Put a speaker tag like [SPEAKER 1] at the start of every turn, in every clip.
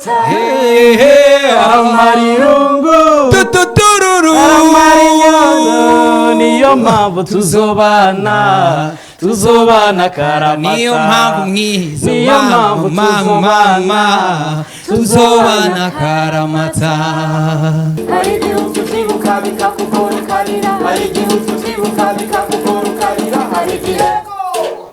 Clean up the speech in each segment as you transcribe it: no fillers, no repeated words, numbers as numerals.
[SPEAKER 1] Inyota.
[SPEAKER 2] Aramara irungu.
[SPEAKER 3] Tututururu.
[SPEAKER 2] Aramara inyota, niyo mpamvu tuzobana, tuzobana karamata.
[SPEAKER 3] Niyo mpamvu mwiza.
[SPEAKER 2] Niyo mpamvu
[SPEAKER 3] mama
[SPEAKER 2] tuzobana.
[SPEAKER 3] Tuzobana karamata.
[SPEAKER 1] Hari igihe utubyibuka bikakugora ukarira, hari igihe utubyibuka bikakugora ukarira, hari igihe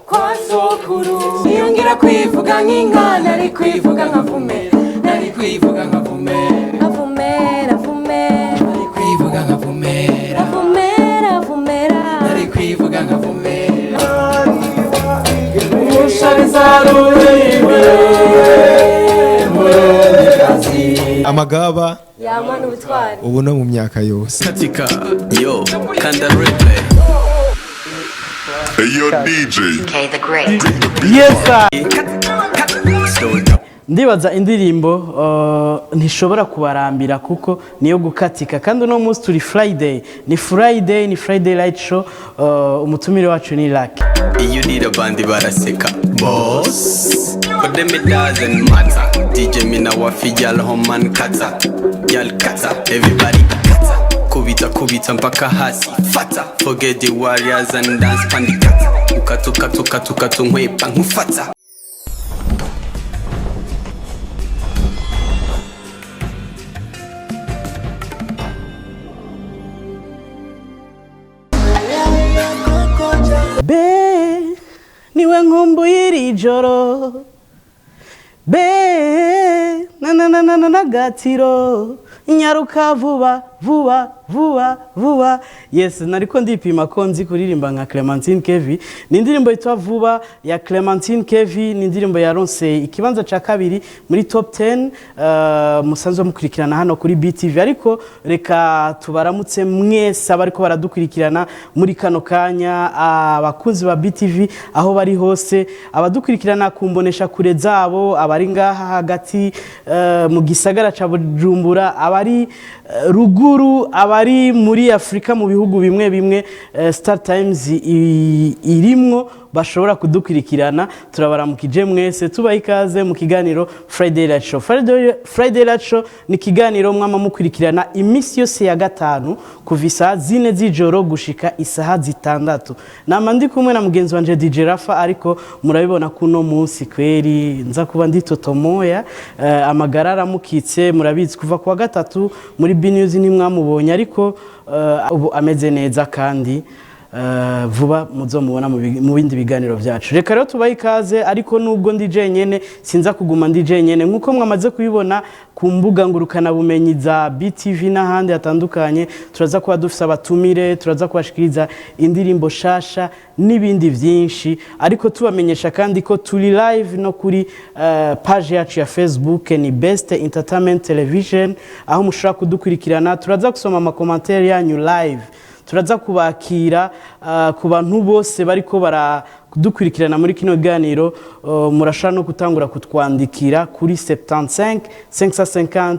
[SPEAKER 1] kwa sokuru niyongera kwivuga nk'inka, nari kwivuga nka vumera,
[SPEAKER 3] Nari kwivuga nka vumera.
[SPEAKER 1] Vumera, vumera.
[SPEAKER 3] Nari kwivuga nka vumera.
[SPEAKER 1] Vumera, vumera.
[SPEAKER 3] Nari kwivuga nka vumera.
[SPEAKER 2] Umusharizarurimi Murundikazi.
[SPEAKER 4] Amagaba.
[SPEAKER 1] Yamana ubutwari.
[SPEAKER 4] Ubu no mu myaka yose.
[SPEAKER 5] Katika yo kanda replay.
[SPEAKER 6] Hey, yo, DJ.
[SPEAKER 7] K the Great.
[SPEAKER 2] Yes sir.
[SPEAKER 5] Slow down.
[SPEAKER 2] Ndibaza indirimbo ntishobora kubarambira kuko niyo gukatika, kandi uno munsi turi Friday, ni Friday, ni Friday Light Show. Umutumire wacu ni Lucky.
[SPEAKER 5] Iyo urira abandi baraseka boss, but them it doesn't matter. DJ mina wafi gyal home and kata gyal kata everybody kata kubita kubita mpaka hasi fata forget the warriors and dance pandikata ukatuka tuka tuka tunkwepa nkufata.
[SPEAKER 2] Be niwe nkumbuye iri joro, be na na na na na na gatiro, nyaruka vuba vuba vuba vuba. Yes, nariko ndipima ko nzi kuririmba nka Clementine Kevi. Ni indirimbo yitwa Vuba ya Clementine Kevi, ni indirimbo yaronse ikibanza ca kabiri muri top 10 musanzwe mukurikirana hano kuri BTV. Ariko reka tubaramutse mwese abariko baradukurikirana muri kano kanya, abakunzi ba BTV aho bari hose, abadukurikirana kumbonesha kure zabo, abari ngaha hagati mu gisagara ca Bujumbura, abari ruguru, abari muri Afrika mu bihugu bimwe bimwe Star Times irimwo bashobora kudukurikirana. Turabaramukije mwese, tubaha ikaze mu kiganiro Friday Light Show. Friday Light Show ni ikiganiro mwama mukurikirana iminsi yose ya gatanu kuva isaha 4 z'ijoro gushika isaha 6. Nama ndi kumwe na mugenzi wanje DJ Rafa, ariko murabibona ko uno munsi kweri nza kuba ndi totomoya, amagara aramukitse. Murabizi kuva kuwa gatatu muri B News ntimwamubonye, ariko ubu ameze neza kandi vuba muzomubona mu bindi biganiro byacu. Reka rero tubahe ikaze, ariko nubwo ndi jenyene sinza kuguma ndi jenyene, nkuko mwamaze kubibona ku mbuga ngurukana bumenyi za BTV n'ahandi hatandukanye. Turaza kuba dufise abatumire, turaza kubashikiriza indirimbo shasha n'ibindi byinshi, ariko tubamenyesha kandi ko turi live no kuri page yacu ya Facebook, ni Best Entertainment Television, aho mushobora kudukurikirana. Turaza gusoma amakomantere yanyu live, turaza kubakira ku bantu bose bariko baradukurikirana muri kino kiganiro. Murashobora no gutangura kutwandikira kuri 75 550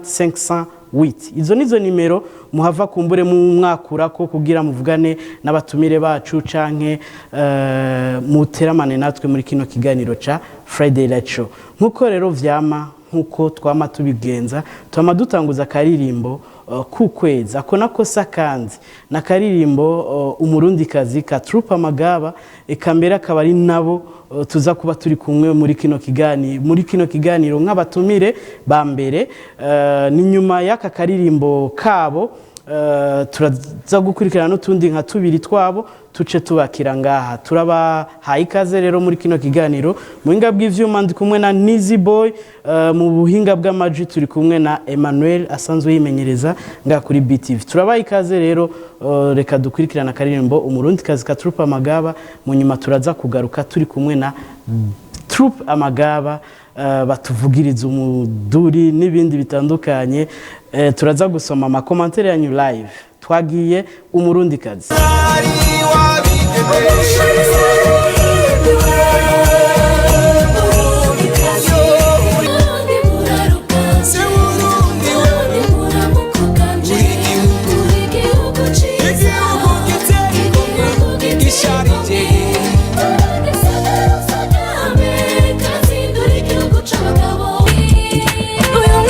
[SPEAKER 2] 508. Izo nizo nimero muhava kumbure mu mwakura ko kugira muvugane n'abatumire bacu canke muteramane natwe muri kino kiganiro ca Friday Light Show. Nkuko rero vyama, nkuko twama tubigenza, twama dutanguza akaririmbo k'ukwezi. Ako nako sakanzi na karirimbo Umurundikazi ka Troupe Amagaba, eka mbere akaba ari nabo tuza kuba turi kumwe muri kino kiganiro, muri kino kiganiro nk'abatumire ba mbere. Ni nyuma y'aka karirimbo kabo turaza gukurikirana n'utundi nka tubiri twabo tuce tubakira ngaha. Turabahaye ikaze rero muri kino kiganiro. Mu buhinga bw'ivyuma ndi kumwe na Nizi Boy, mu buhinga bw'amaji turi kumwe na Emmanuel asanzwe yimenyereza ngaha kuri BTV. Turabaha ikaze rero, reka dukurikirana akaririmbo Umurundikazi ka Troupe Amagaba. Mu nyuma turaza kugaruka turi kumwe na Troupe Amagaba, batuvugiriza umuduri n'ibindi bitandukanye. Turaza gusoma amakomantere yanyu live. Twagiye, Umurundikazi.
[SPEAKER 1] Uyu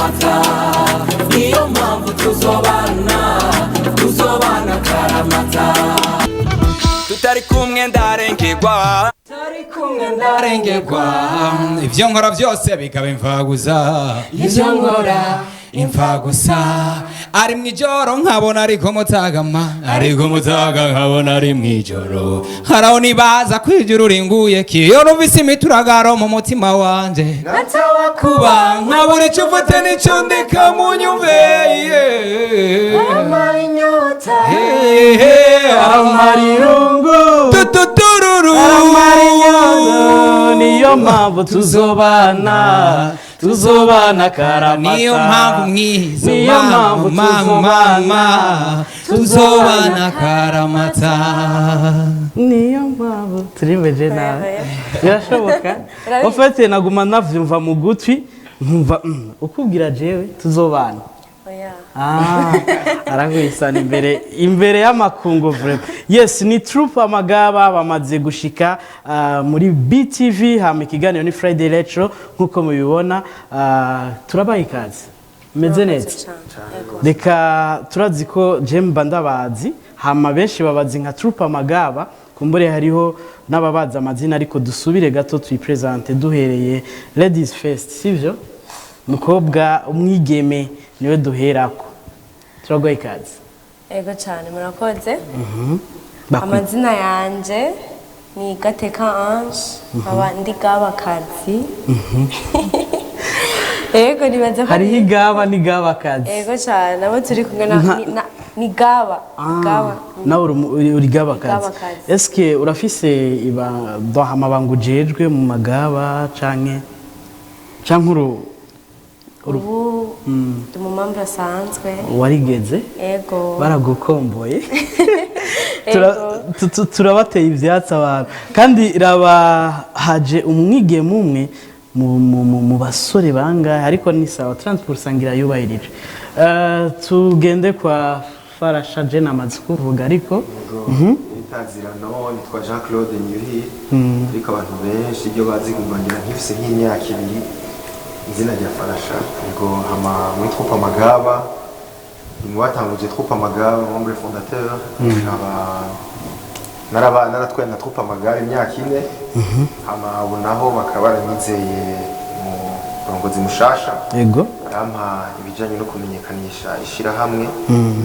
[SPEAKER 3] Karamata, niyo mpamvu tuzobana, tuzobana karamata.
[SPEAKER 6] Tutari kumwe ndarengerwa.
[SPEAKER 3] Tari kumwe ndarengerwa.
[SPEAKER 6] Ivyo nkora byose bikaba imfagusa.
[SPEAKER 3] Ivyo nkora
[SPEAKER 6] imfagusa. Ari mw'ijoro nkabona ariko mutagama, ariko mutaga nkabona ari mw'ijoro. Haraho nibaza kwijuru ringuye kiyo numvise imituragaro mu mutima wanje kuba nkabura icyo ufite n'icyo ndeka mu nyumve, yeah. Hey, hey,
[SPEAKER 2] Amarirungu.
[SPEAKER 6] Tututururu.
[SPEAKER 2] Amarirungu, niyo mpamvu tuzobana, tuzobana karamata.
[SPEAKER 6] Niyo mpamvu mwiza.
[SPEAKER 2] Niyo mpamvu
[SPEAKER 6] mama
[SPEAKER 2] tuzobana,
[SPEAKER 6] mama tuzobana karamata.
[SPEAKER 2] Niyo mpamvu turimbeje nawe birashoboka. Ufite naguma navyumva mu gutwi nkumva ukubwira jewe tuzobana.
[SPEAKER 7] Oya.
[SPEAKER 2] Ah, arahwisana imbere y'amakungu vraiment. Yes, ni troupe Amagaba bamaze gushika muri BTV. Hama ikiganiro ni Friday Retro nkuko mubibona. Turabaha ikaze. Meze neza? Reka turazi ko jemba ndabazi, hama benshi babazi nka troupe Amagaba, kumbure hariho n'ababazi amazina, ariko dusubire gato tuyipresente duhereye ladies first, sivyo? Mukobwa umwigeme niwe duherako. Turaguha ikaze.
[SPEAKER 7] Ego cyane, murakoze.
[SPEAKER 2] Bakwi-
[SPEAKER 7] Amazina yanje ni Gateka Ange, nkaba ndi Gabakazi. Ego, nibaza ko
[SPEAKER 2] Hariho igaba n'igabakazi.
[SPEAKER 7] Ego cyane, abo turi kumwe na ni Gaba.
[SPEAKER 2] Ah,
[SPEAKER 7] Gaba.
[SPEAKER 2] Nawe uri gabakazi.
[SPEAKER 7] Gabakazi.
[SPEAKER 2] Eske urafise iba doha amabanga ujejwe mu magaba canke uru
[SPEAKER 7] Ubu ndi mu mpamvu asanzwe.
[SPEAKER 2] Warigeze?
[SPEAKER 7] Ego.
[SPEAKER 2] Baragukomboye.
[SPEAKER 7] Ego.
[SPEAKER 2] Turabateye ivyatsi abantu kandi raba haje umwigeme umwe mu basore bangahe, ariko ni sawa, transport sangira yubahirije. Tugende kwa Farasha. Je namaze kuvuga ariko.
[SPEAKER 4] Itazirano nitwa Jean Claude Nyuhi, ariko abantu benshi ibyo bazi kumbangira nkifise nk'imyaka 2 izina rya Farasha. Ubwo hama muri troupe Amagaba, ni mu batanguje troupe Amagaba, membre fondateur, nkaba naraba naratwaye na troupe Amagaba imyaka 4. Hama ubu naho bakaba baranyizeye mu burongozi mushasha, barampa ibijyanye no kumenyekanisha ishyirahamwe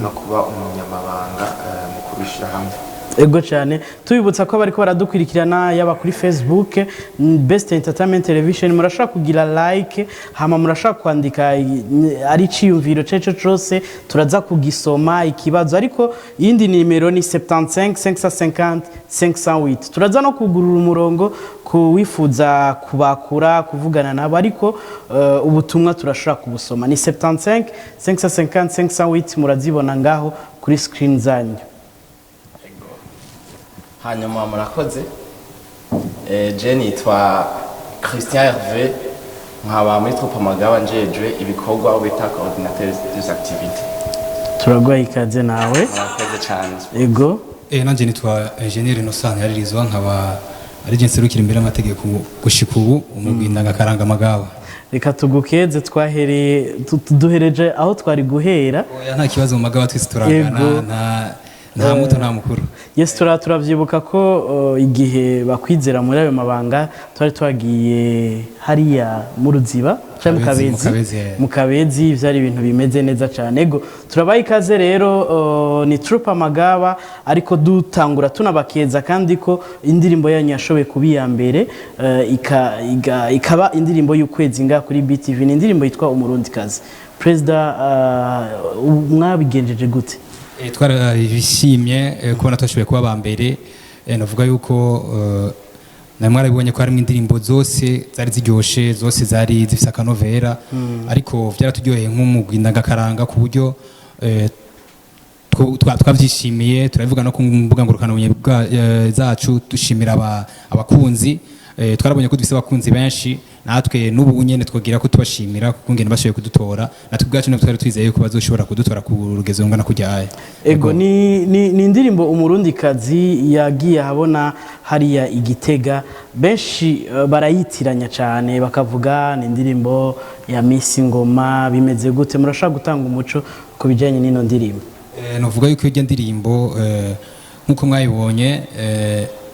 [SPEAKER 4] no kuba umunyamabanga mukuru w'ishyirahamwe.
[SPEAKER 2] Ego cyane. Tubibutsa ko bariko baradukurikirana yaba kuri Facebook, Best Entertainment Television, murashobora kugira like, hama murashobora kwandika ari iciyumviro ceco cose turaza kugisoma, ikibazo. Ariko iyindi nimero ni 75 550 508. Turaza no kugurura umurongo kuwifuza kubakura kuvugana nabo, ariko ubutumwa turashobora kubusoma. Ni 75 550 508, murazibona ngaho kuri screen zanyu.
[SPEAKER 8] Hanyuma murakoze. Je nitwa Christian Hervé, nkaba muri troupe Amagaba njejwe ibikorwa aho bita coordinateur des activités.
[SPEAKER 2] Turaguha ikaze nawe.
[SPEAKER 8] Murakoze cyane.
[SPEAKER 2] Ego.
[SPEAKER 3] Nanje nitwa Engineer Innocent Yaririzwa, nkaba ari je nserukira imbere y'amategeko gushika ubu umugwi ndangakaranga Amagaba.
[SPEAKER 2] Reka tugukeze, twahereye duhereje aho twari guhera.
[SPEAKER 3] Oya, nta kibazo, mu magaba twese turangana.
[SPEAKER 2] Yego.
[SPEAKER 3] Nta muto nta mukuru.
[SPEAKER 2] Yes, turavyibuka ko igihe bakwizera muri ayo mabanga twari twagiye hariya mu Ruziba canke mu
[SPEAKER 3] Kabezi, mu
[SPEAKER 2] Kabezi.
[SPEAKER 3] Kabezi, eh.
[SPEAKER 2] Mu Kabezi vyari ibintu bimeze neza cyane. Ego, turabaha ikaze rero. Ni troupe Amagaba, ariko dutangura tunabakeza kandi ko indirimbo yanyu yashoboye kuba iya mbere, ikaba indirimbo y'ukwezi ngaha kuri BTV. Ni indirimbo yitwa Umurundikazi. Perezida, mwabigenjeje gute?
[SPEAKER 3] Twarabishimye kubona twashoboye kuba aba mbere. Navuga yuko namwe mwarabibonye ko harimo indirimbo zose zari ziryoshe, zose zari zifise akanovera, ariko byaraturyoheye nk'umugwi ndangakaranga ku buryo twabyishimiye. Turabivuga no ku mbuga ngurukanabumenyi zacu, dushimira abakunzi. Twarabonye ko dufise abakunzi benshi. Natwe n'ubu nyene twogira ko tubashimira kuko ngene bashoboye kudutora, natwe ubwacu ntabwo twari twizeye yuko bazoshobora kudutora ku rugezo rungana kurya aya.
[SPEAKER 2] Ego, ni indirimbo umurundikazi yagiye ahabona hariya igitega, benshi barayitiranya cyane, bakavuga ni indirimbo ya Miss Ngoma. Bimeze gute? Murashobora gutanga umuco ku bijyanye n'ino ndirimbo?
[SPEAKER 3] Novuga yuko irya ndirimbo, nk'uko mwayibonye,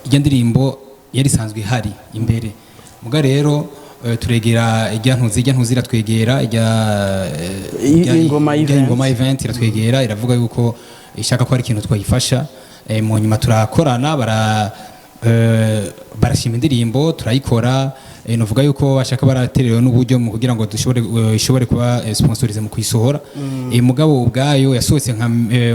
[SPEAKER 3] irya ndirimbo yari isanzwe ihari imbere. Muga rero turegera irya ntuzi iratwegera irya
[SPEAKER 2] Ingoma
[SPEAKER 3] irya
[SPEAKER 2] event.
[SPEAKER 3] Ingoma event iratwegera, iravuga yuko ishaka ko hari ikintu twayifasha. Mu nyuma turakorana, barashima indirimbo, turayikora. Novuga yuko bashaka baraterewe n'uburyo mu kugira ngo dushobore ishobore kuba sponsorisé mu kuyisohora. Mugabo ubwayo yasohotse nka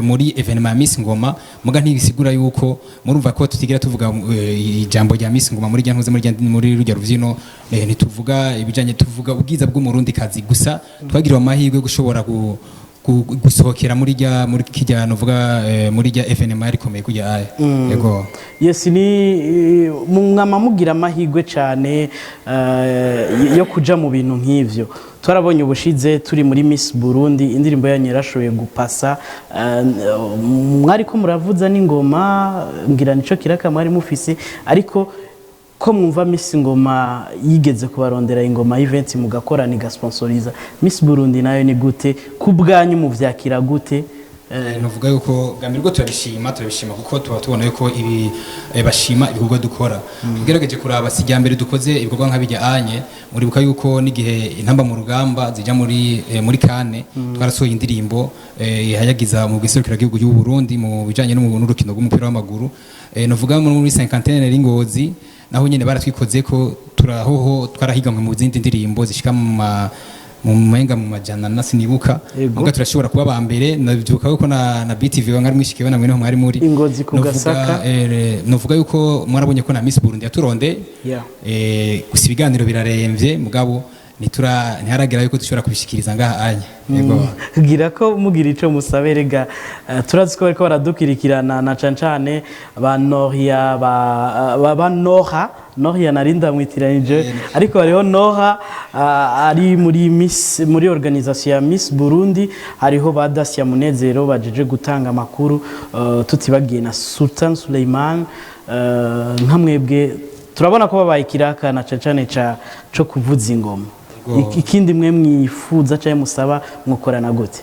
[SPEAKER 3] muri événement ya Miss Ngoma, muga ntibisigura yuko murumva ko tutigira tuvuga ijambo rya Miss Ngoma muri rya ntuze muri rujya ruvyino. Ntituvuga ibijanye, tuvuga ubwiza bw'umurundi kazi gusa. Twagiriwe amahirwe yo gushobora gusohokera muri kijya, novuga muri rya événement yari ikomeye kujya aya. Yego.
[SPEAKER 2] Yes, ni mwama mugira amahirwe cyane yo kuja mu bintu nk'ivyo. Twarabonye ubushize turi muri Miss Burundi, indirimbo yanyu yarashoboye gupasa. Mwariko muravuza n'ingoma, ngira nico kiraka mwari mufise, ariko ko mwumva Miss Ngoma yigeze kubarondera, Ingoma event, mugakorana, igasponsoriza Miss Burundi, nayo ni gute ku bwanyu? Muvyakira gute?
[SPEAKER 3] Novuga yuko bwa mbere bwo turabishima kuko tuba tubona yuko ibi bashima ibikorwa dukora. Ugerageje kuraba, si irya mbere dukoze ibikorwa nka bijya anye. Muribuka yuko n'igihe intamba mu rugamba zijya muri kane, twarasohoye indirimbo ihayagiza mu giserukiragihugu y'u Burundi mu bijanye n'urukino rw'umupira w'amaguru. Novuga muri cinquantaine y'Ingozi naho nyene baratwikoze ko turahoho, twarahiganwe mu zindi ndirimbo zishika mu menga mu majana na sinibuka.
[SPEAKER 2] Yego.
[SPEAKER 3] Muga turashobora kuba ba mbere. Nabyuka yuko na BTV mwari mwishikiwe namwe niho mwari muri
[SPEAKER 2] Ingozi ku Gasaka.
[SPEAKER 3] Novuga yuko mwarabonye ko na Miss Burundi yaturonde. Gusa ibiganiro biraremvye, mugabo nitura ntiharagera yuko dushobora kubishikiriza ngaha anya. Yego.
[SPEAKER 2] Gira ko mugira ico musabe rega. Turazi ko bariko baradukurikirana, na cane cane ba Noria, ba Noha. Noria narinda mwitiranije, ariko hariho Noha ari muri Miss, muri organisation ya Miss Burundi, hariho ba Dacia Munezero bajeje gutanga amakuru, tutibagiye na Sultan Suleiman. Nka mwebwe turabona ko babaye ikiraka na cane cane ca co kuvuza ingoma.
[SPEAKER 3] Yego.
[SPEAKER 2] Ikindi mwe mwifuza cyangwa musaba, mwokorana gute?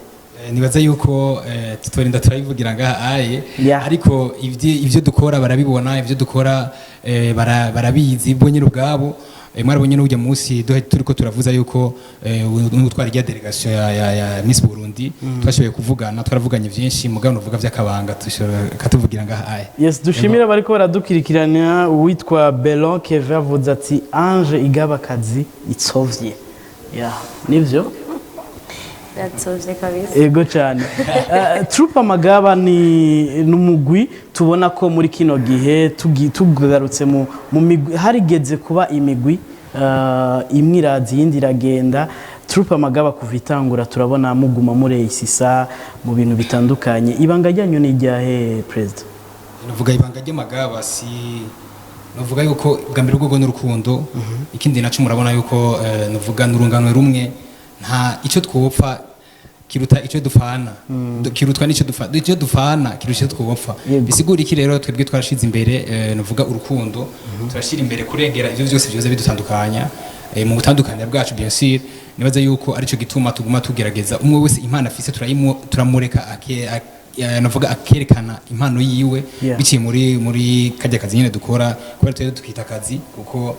[SPEAKER 3] Nibaza yuko tutorinda turabivugira ngaha aye, ariko ivyo dukora barabibona, ivyo dukora barabizi bo nyine ubwabo. Mwarabonye n'ujya munsi turiko turavuza yuko n'utwara irya délégation ya Miss Burundi twashoboye kuvugana, twaravuganye vyinshi, mugabo nuvuga vy'akabanga tushobora katuvugira ngaha aye.
[SPEAKER 2] Yes, dushimire bariko baradukurikirana. Uwitwa Belon Keve avuze ati Ange Igabakazi itsovye. Yeah, nivyo.
[SPEAKER 7] Yatsovye kabisa.
[SPEAKER 2] Ego cyane. Troupe Amagaba ni numugwi tubona ko muri kino gihe tugarutse mu migwi, harigeze kuba imigwi imwe iraza iyindi iragenda. Troupe Amagaba kuva itangura turabona muguma mureisisa mu bintu bitandukanye. Ibanga ryanyu ni iryahe, President?
[SPEAKER 3] Nuvuga ibanga ry'amagaba si nuvuga yuko bwa mbere ubwo n'urukundo. Ikindi naco murabona yuko nuvuga n'urungano rumwe, nta icyo twopfa kiruta icyo dufana. Kirutwa n'icyo dufana, icyo dufana kirusha icyo twopfa. Bisigura iki rero? Twebwe twarashize imbere nuvuga urukundo, turashira imbere kurengera ivyo byose byoze bidutandukanya. Mu butandukanye bwacu, bien sûr, nibaza yuko arico gituma tuguma tugerageza, umwe wese impano afise turamureka navuga akerekana impano yiwe biciye muri kajya kazi nyine dukora, kubera twebwe tukita akazi, kuko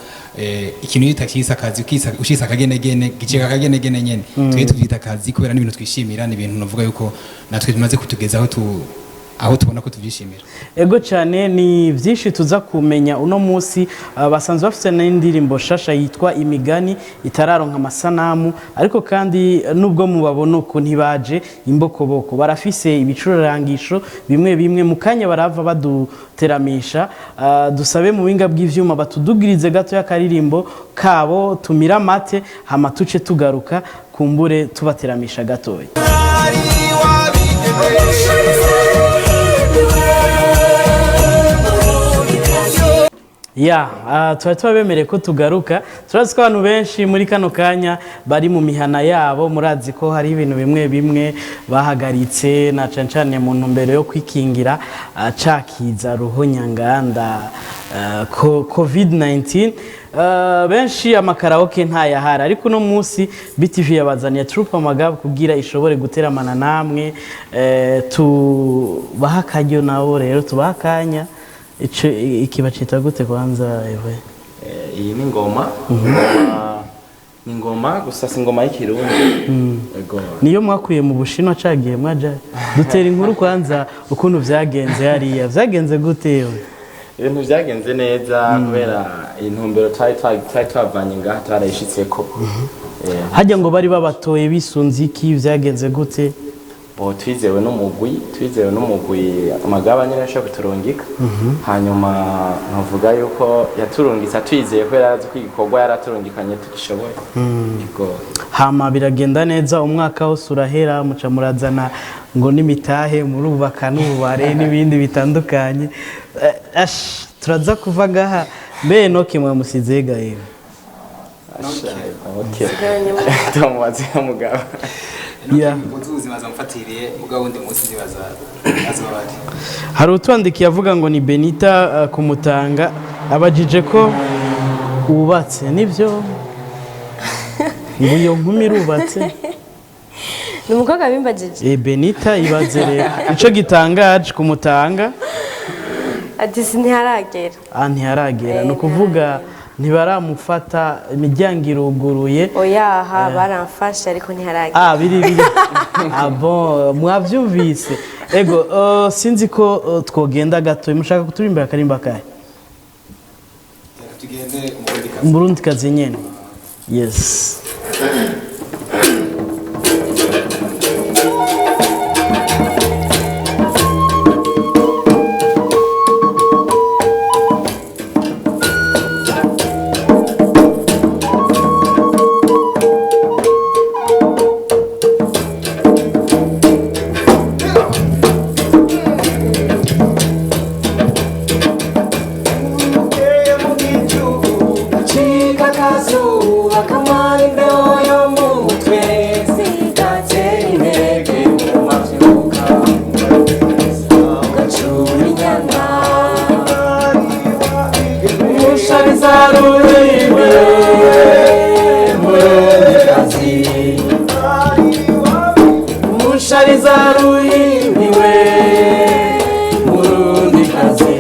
[SPEAKER 3] ikintu iyo utakisa akazi ushisa akagenegene gicika akagenegene nyene. Twebwe tuvyita akazi kubera n'ibintu twishimira, ni ibintu navuga yuko natwe tumaze kutugeza aho tubona ko tuvyishimira.
[SPEAKER 2] Ego cyane, ni byinshi tuza kumenya uno munsi. Basanzwe bafite n'indirimbo shasha yitwa Imigani itararonka amasanamu, ariko kandi nubwo mubabona uko ntibaje imbokoboko, barafise ibicurangisho bimwe bimwe. Mu kanya barava baduteramisha. Dusabe mu buhinga bw'ivyuma batudugirize gato y'akaririmbo kabo, tumira amate, hama tuce tugaruka kumbure tubateramisha gatoya. Ya, tuba tubabemereye ko tugaruka. Turazi ko abantu benshi muri kano kanya bari mu mihana yabo. Murazi ko hari ibintu bimwe bimwe bahagaritse, na cane cane mu ntumbero yo kwikingira ca kiza ruhonyanganda COVID-19. Benshi amakaraoke ntayahari, ariko uno munsi BTV yabazaniye Troupe Amagaba kugira ishobore guteramana namwe. Tubaha akaryo nabo rero, tubaha akanya. Ico ikiba cita gute kwanza, ewe?
[SPEAKER 8] Iyi ni ngoma. Ni ngoma gusa si ngoma y'ikirundi. Ego.
[SPEAKER 2] Niyo mwakuye mu Bushinwa cagiye mwaja dutera inkuru kwanza ukuntu vyagenze hariya. Vyagenze gute, yewe?
[SPEAKER 8] Ibintu byagenze neza kubera intumbero twari twavanye ngaha twarayishitseko.
[SPEAKER 2] Hajya ngo bari babatoye bisunze iki? Vyagenze gute?
[SPEAKER 8] Bo twizewe n'umugwi Amagaba nyine ashobora kuturungika. Hanyuma nkavuga yuko yaturungitse atwizeye kubera yarazi ko igikorwa yaraturungikanye tugishoboye. Ego.
[SPEAKER 2] Hama biragenda neza, umwaka wose urahera, muca murazana ngo n'imitahe, murubaka n'ububare n'ibindi bitandukanye. Ash, turaza kuva ngaha mbe noke mwamusizega yewe?
[SPEAKER 8] Okay. Tumubaze mugabo.
[SPEAKER 2] Yeah.
[SPEAKER 3] Ubuzima zamfatiriye mugabo undi munsi ndibaza azoba bari.
[SPEAKER 2] Hari utwandikiye avuga ngo ni Benita kumutanga, abajije ko wubatse. Nibyo, ngo iyo nkumi irubatse?
[SPEAKER 7] Ni umukobwa bimbajije?
[SPEAKER 2] Benita, ibaze rero ico gitangaje kumutanga.
[SPEAKER 7] Ati si ntiharagera.
[SPEAKER 2] Ah, ntiharagera. Ni ukuvuga ntibaramufata, imiryango iruguruye.
[SPEAKER 7] Oyaha, baramfashe ariko ntiharagera.
[SPEAKER 2] Ah, biri ah bon, mwavyumvise. Ego, sinzi ko twogenda gato. Mushaka kuturimbira akarimba kahe?
[SPEAKER 3] Tugende Umurundi kazi.
[SPEAKER 2] Umurundi kazi nyene, yes.
[SPEAKER 1] Cika akazuba kamara imbeho yo mu mutwe, gatera intege mu mavyuka, gacura inyana umushabiza rurimi. Murundikazi, umushariza ruhimiwe, Murundikazi.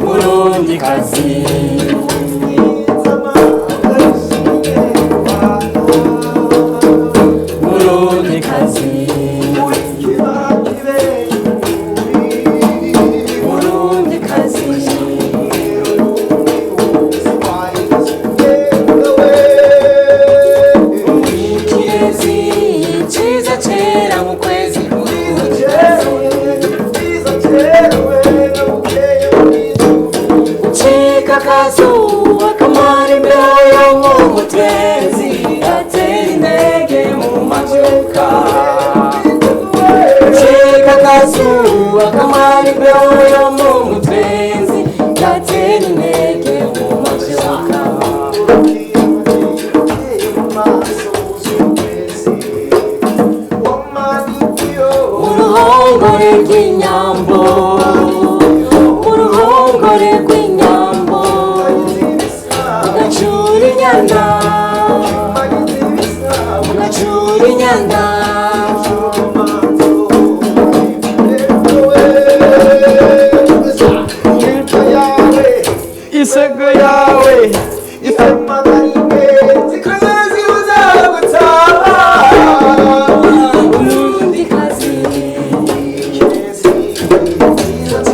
[SPEAKER 1] Murundikazi, Murundikazi, Murundikazi. Ikirezi ciza cera mu kwezi. Cika akazuba kamara imbeho yo mu mutezi, gatera intege mu mavyuka. Cika akazuba kamara imbeho yo mu mutezi, gatera intege mu mavyuka. Uruhongore rw'inyambo, uruhongore rw'inyambo, ugacura inyana, ugacura inyana.
[SPEAKER 2] Isego yawe.
[SPEAKER 1] Umurundikazi,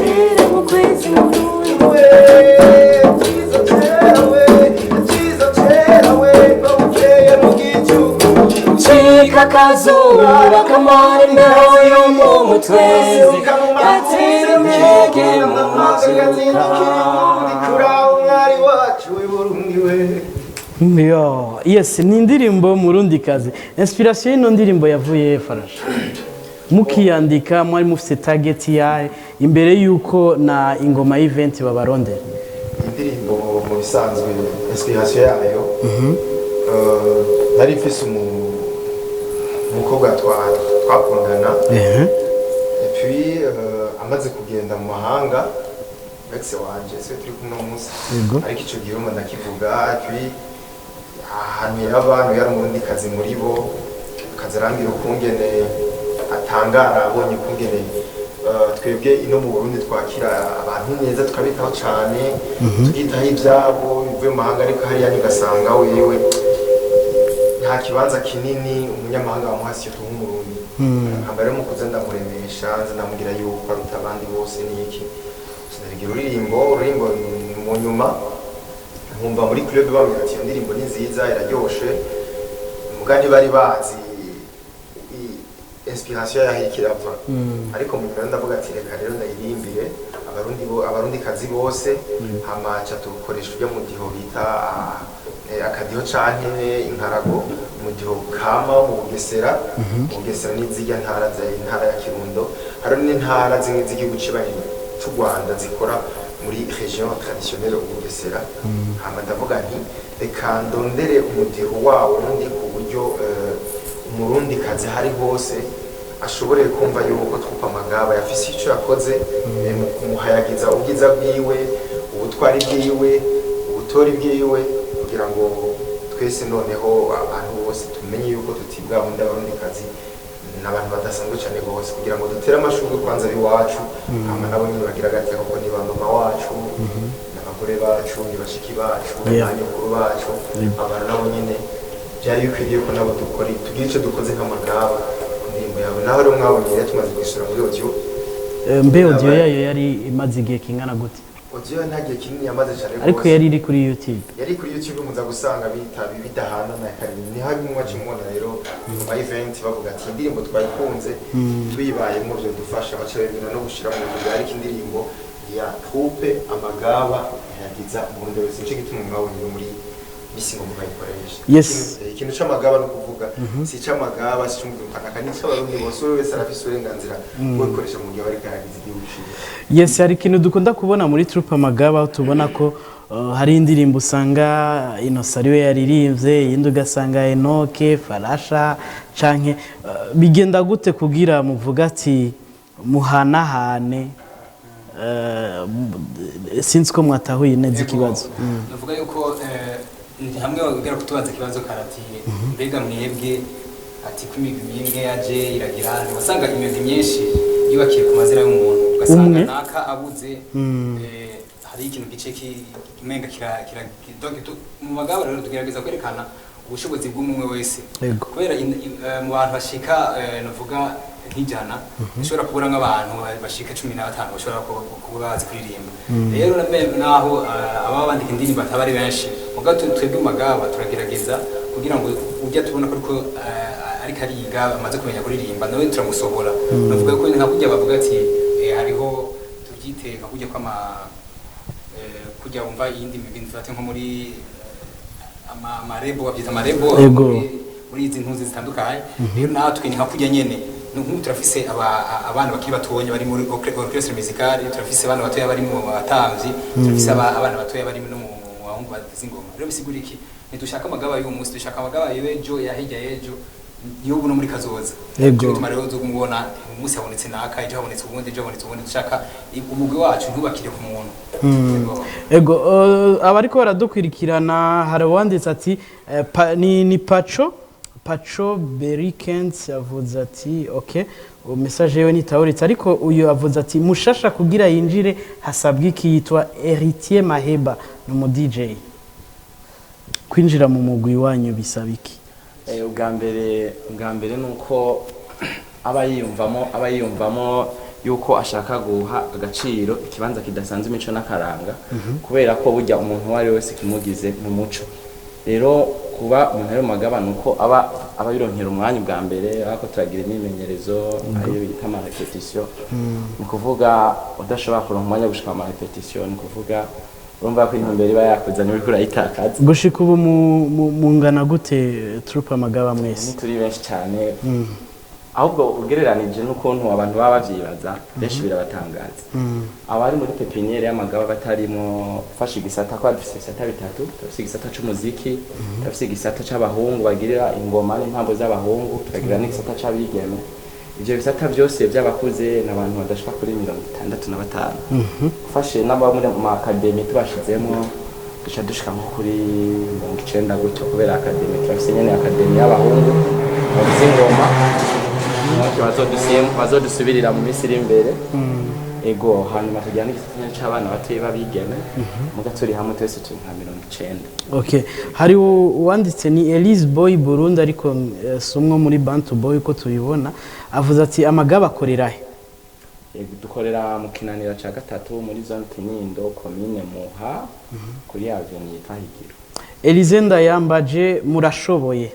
[SPEAKER 1] kera mu kwezi, Murundi. Cika akazuba kamara imbeho yo mu mutwezi, gatera intege mu mavyuka.
[SPEAKER 2] Yo, yes, ni indirimbo Murundikazi. Inspiration y'ino ndirimbo yavuye, Farasha? Mukiyandika mwari mufite target yahe imbere yuko na Ingoma Event babarondera?
[SPEAKER 4] Indirimbo mu bisanzwe, inspiration yayo, nari mfise umukobwa twakundana. Et puis amaze kugenda mu mahanga, ex wanje, se turi kumwe uno munsi. Ariko ico gihe urumva ndakivuga. Et puis ahantu yaba yari Umurundikazi muri bo, akaza arambwira ukungene atangara abonye ukungene twebwe ino mu Burundi twakira abantu neza, tukabitaho cane, tukitaho ivyabo bivuye mu mahanga, ariko hariya ugasanga wewe nta kibanza kinini umunyamahanga bamuha siyo nk'Umurundi. Hamba rero mu kuza ndamuremesha, nza ndamubwira yuko aruta abandi bose n'iki, ndabigira uririmbo. Mu nyuma nkumva muri club bambwira ati: "Iyo ndirimbo ni nziza, iraryoshe." Muga ntibari bazi inspiration yaho iriko irava. Ariko mu nyuma ndavuga ati: "Reka rero ndayirimbire Abarundi bo, Abarundi kazi bose." Hama ca tukoresha urya mudiho bita akadiho canke inkarago, umudiho kama wo mu Bugesera. Mu Bugesera ni zirya ntara za intara ya Kirundo, hari n'intara zimwe z'igihugu cibanyi c'u Rwanda zikora muri région traditionnelle Ubugesera. Hama ndavuga nti: "Reka ndondere umudiho wawo undi, ku buryo Umurundi kazi hari hose ashobore kumva yuko troupe Amagaba yafise ico yakoze mu kumuhayagiza ubwiza bwiwe, ubutwari bwiwe, ubutori bwiwe, kugira ngo twese noneho abantu bose tumenye yuko tuti bwa bundi Abarundi kazi ni abantu badasanzwe cyane rwose, kugira ngo dutere amashurwe kwanza ab'iwacu, hama nabo nyine bagira agateka, kuko ni ba mama wacu, ni abagore bacu, ni bashiki bacu, ni ba nyokuru bacu." Abantu nabo nyine byari bikwiriye ko nabo dukora, tugira icyo dukoze nk'Amagaba ku ndirimbo yawe. Naho rero mwabonye rero tumaze kwishyura muri audio.
[SPEAKER 2] Mbe audio yayo yari imaze igihe kingana gute?
[SPEAKER 4] Audio nta gihe kinini yamaze cyane
[SPEAKER 2] Ariko
[SPEAKER 4] rwose.
[SPEAKER 2] yari iri kuri YouTube?
[SPEAKER 4] Yari kuri YouTube, muza gusanga bita bidahana na karindwi. Ni hamwe mwaci mubona rero mu ma event bavuga ati: "Indirimbo twayikunze, tuyibayemo byo dufasha." Baca bemera no gushira mu buryo, ariko indirimbo ya troupe Amagaba yagiza Umurundi wese, nico gituma mwabonye muri misi ngo mukayikoresha. Ikintu c'Amagaba no kuvuga si c'Amagaba, si c'umukanaka, ni c'Abarundi bose. Uwe wese arafise uburenganzira bwo gukoresha mu gihe bariko aragiza igihugu ciwe.
[SPEAKER 2] Yes, hari ikintu dukunda kubona muri troupe Amagaba, aho tubona ko hari indirimbo usanga Innocent ariwe yaririmbye, iyindi ugasanga Enoke, Farasha, canke bigenda gute kugira muvuga ati muhanahane? Sinzi ko mwatahuye neza ikibazo.
[SPEAKER 3] Navuga yuko ni hamwe bagera kutubaza ikibazo karati: "Mbega mwebwe," ati, "ko imigwi imwe yaje iragira?" Wasanga imigwi myinshi yubakiye ku mazina y'umuntu, ugasanga
[SPEAKER 2] Umwe.
[SPEAKER 3] naka abuze, hari ikintu gice kimenga kira donc mu Magaba rero tugerageza kwerekana ubushobozi bw'umwe wese, kubera mu bantu bashika navuga nk'ijana, ushobora kubura nk'abantu bashika 15 bashobora kuba bazi kuririmba. Rero naho ababa bandika indirimbo ataba ari benshi, mugabo twebwe mu Magaba turagerageza kugira ngo ujya tubona ko ariko ariko ariga, amaze kumenya kuririmba, nawe turamusohora. Navuga ko nka kurya bavuga ati hariho tubyite nka kurya kw'ama kujya wumva iyindi migwi, mfate nko muri amarebo, babyita amarebo. Muri izi ntuzi zitandukanye rero, natwe ni nka kurya nyene. Ni nk'ubu turafise abana bakiri batonya bari muri orchestre musicale, turafise abana batoya bari mu batamvyi, turafise abana batoya bari no mu bahungu bavuza ingoma. Rero bisigura iki? Ntidushaka Amagaba y'uyu munsi, dushaka Amagaba y'ejo, ya hirya y'ejo, y'ubu no muri kazoza. Nico gituma rero uzomubona umunsi habonetse naka, ejo habonetse uwundi, ejo habonetse uwundi. Dushaka umugwi wacu ntubakire ku muntu. Yego.
[SPEAKER 2] Ego, abariko baradukwirikirana, hari uwanditse ati ni Paco Berikens, avuze ati okay, uwo message yewe nitawuritse, ariko uyu avuze ati: "Mushasha kugira yinjire hasabwa iki?" Yitwa Héritier Maheba, ni umu DJ. Kwinjira mu mugwi wanyu bisaba iki?
[SPEAKER 8] Ubwa mbere ni uko aba yiyumvamo yuko ashaka guha agaciro ikibanza kidasanzwe imico n'akaranga, kubera ko burya umuntu uwo ari we wese kimugize mu muco. Rero kuba umuntu ari mu Magaba ni uko aba bironkera umwanya. Ubwa mbere ariko turagira imyimenyerezo, ariyo bita ama répétition. Ni ukuvuga udashobora kuronka umwanya wo gushika mu ma répétition, ni ukuvuga Urumva ko intumbero iba yakuzanye uriko urayitakaza.
[SPEAKER 2] Gushika ubu mungana gute, troupe Amagaba mwese?
[SPEAKER 8] Turi benshi cyane, ahubwo ugereranije n'ukuntu abantu baba bavyibaza, benshi birabatangaza. Abari muri pépinière y'Amagaba batarimo, fasha igisata, ko dufise ibisata bitatu: turafise igisata c'umuziki, turafise igisata c'abahungu bagirira ingoma n'intambo z'abahungu, tukagira n'igisata c'abigeme. Ivyo bisata vyose vy'abakuze n'abantu badashika kuri 65. Ufashe n'aba muri mu académie tubashizemo, duca dushika nko kuri 90 gutyo, kubera académie turafise nyene académie y'abahungu bavuza ingoma bazodusubirira mu minsi iri imbere. Ego, hanyuma tugira n'igisata nyene c'abana batoyi b'abigeme. Muga turi hamwe twese turi nka 90.
[SPEAKER 2] Okay, hari uwanditse, ni Elise Boy Burundi, ariko si umwe muri Bantu Boy uko tubibona. Avuze ati: "Amagaba akorera he?"
[SPEAKER 8] Ego, dukorera mu Kinanira ca gatatu, muri zone Kinindo, komine Muha, kuri avenue yitwa Higiro.
[SPEAKER 2] Elise Ndayambaje, murashoboye.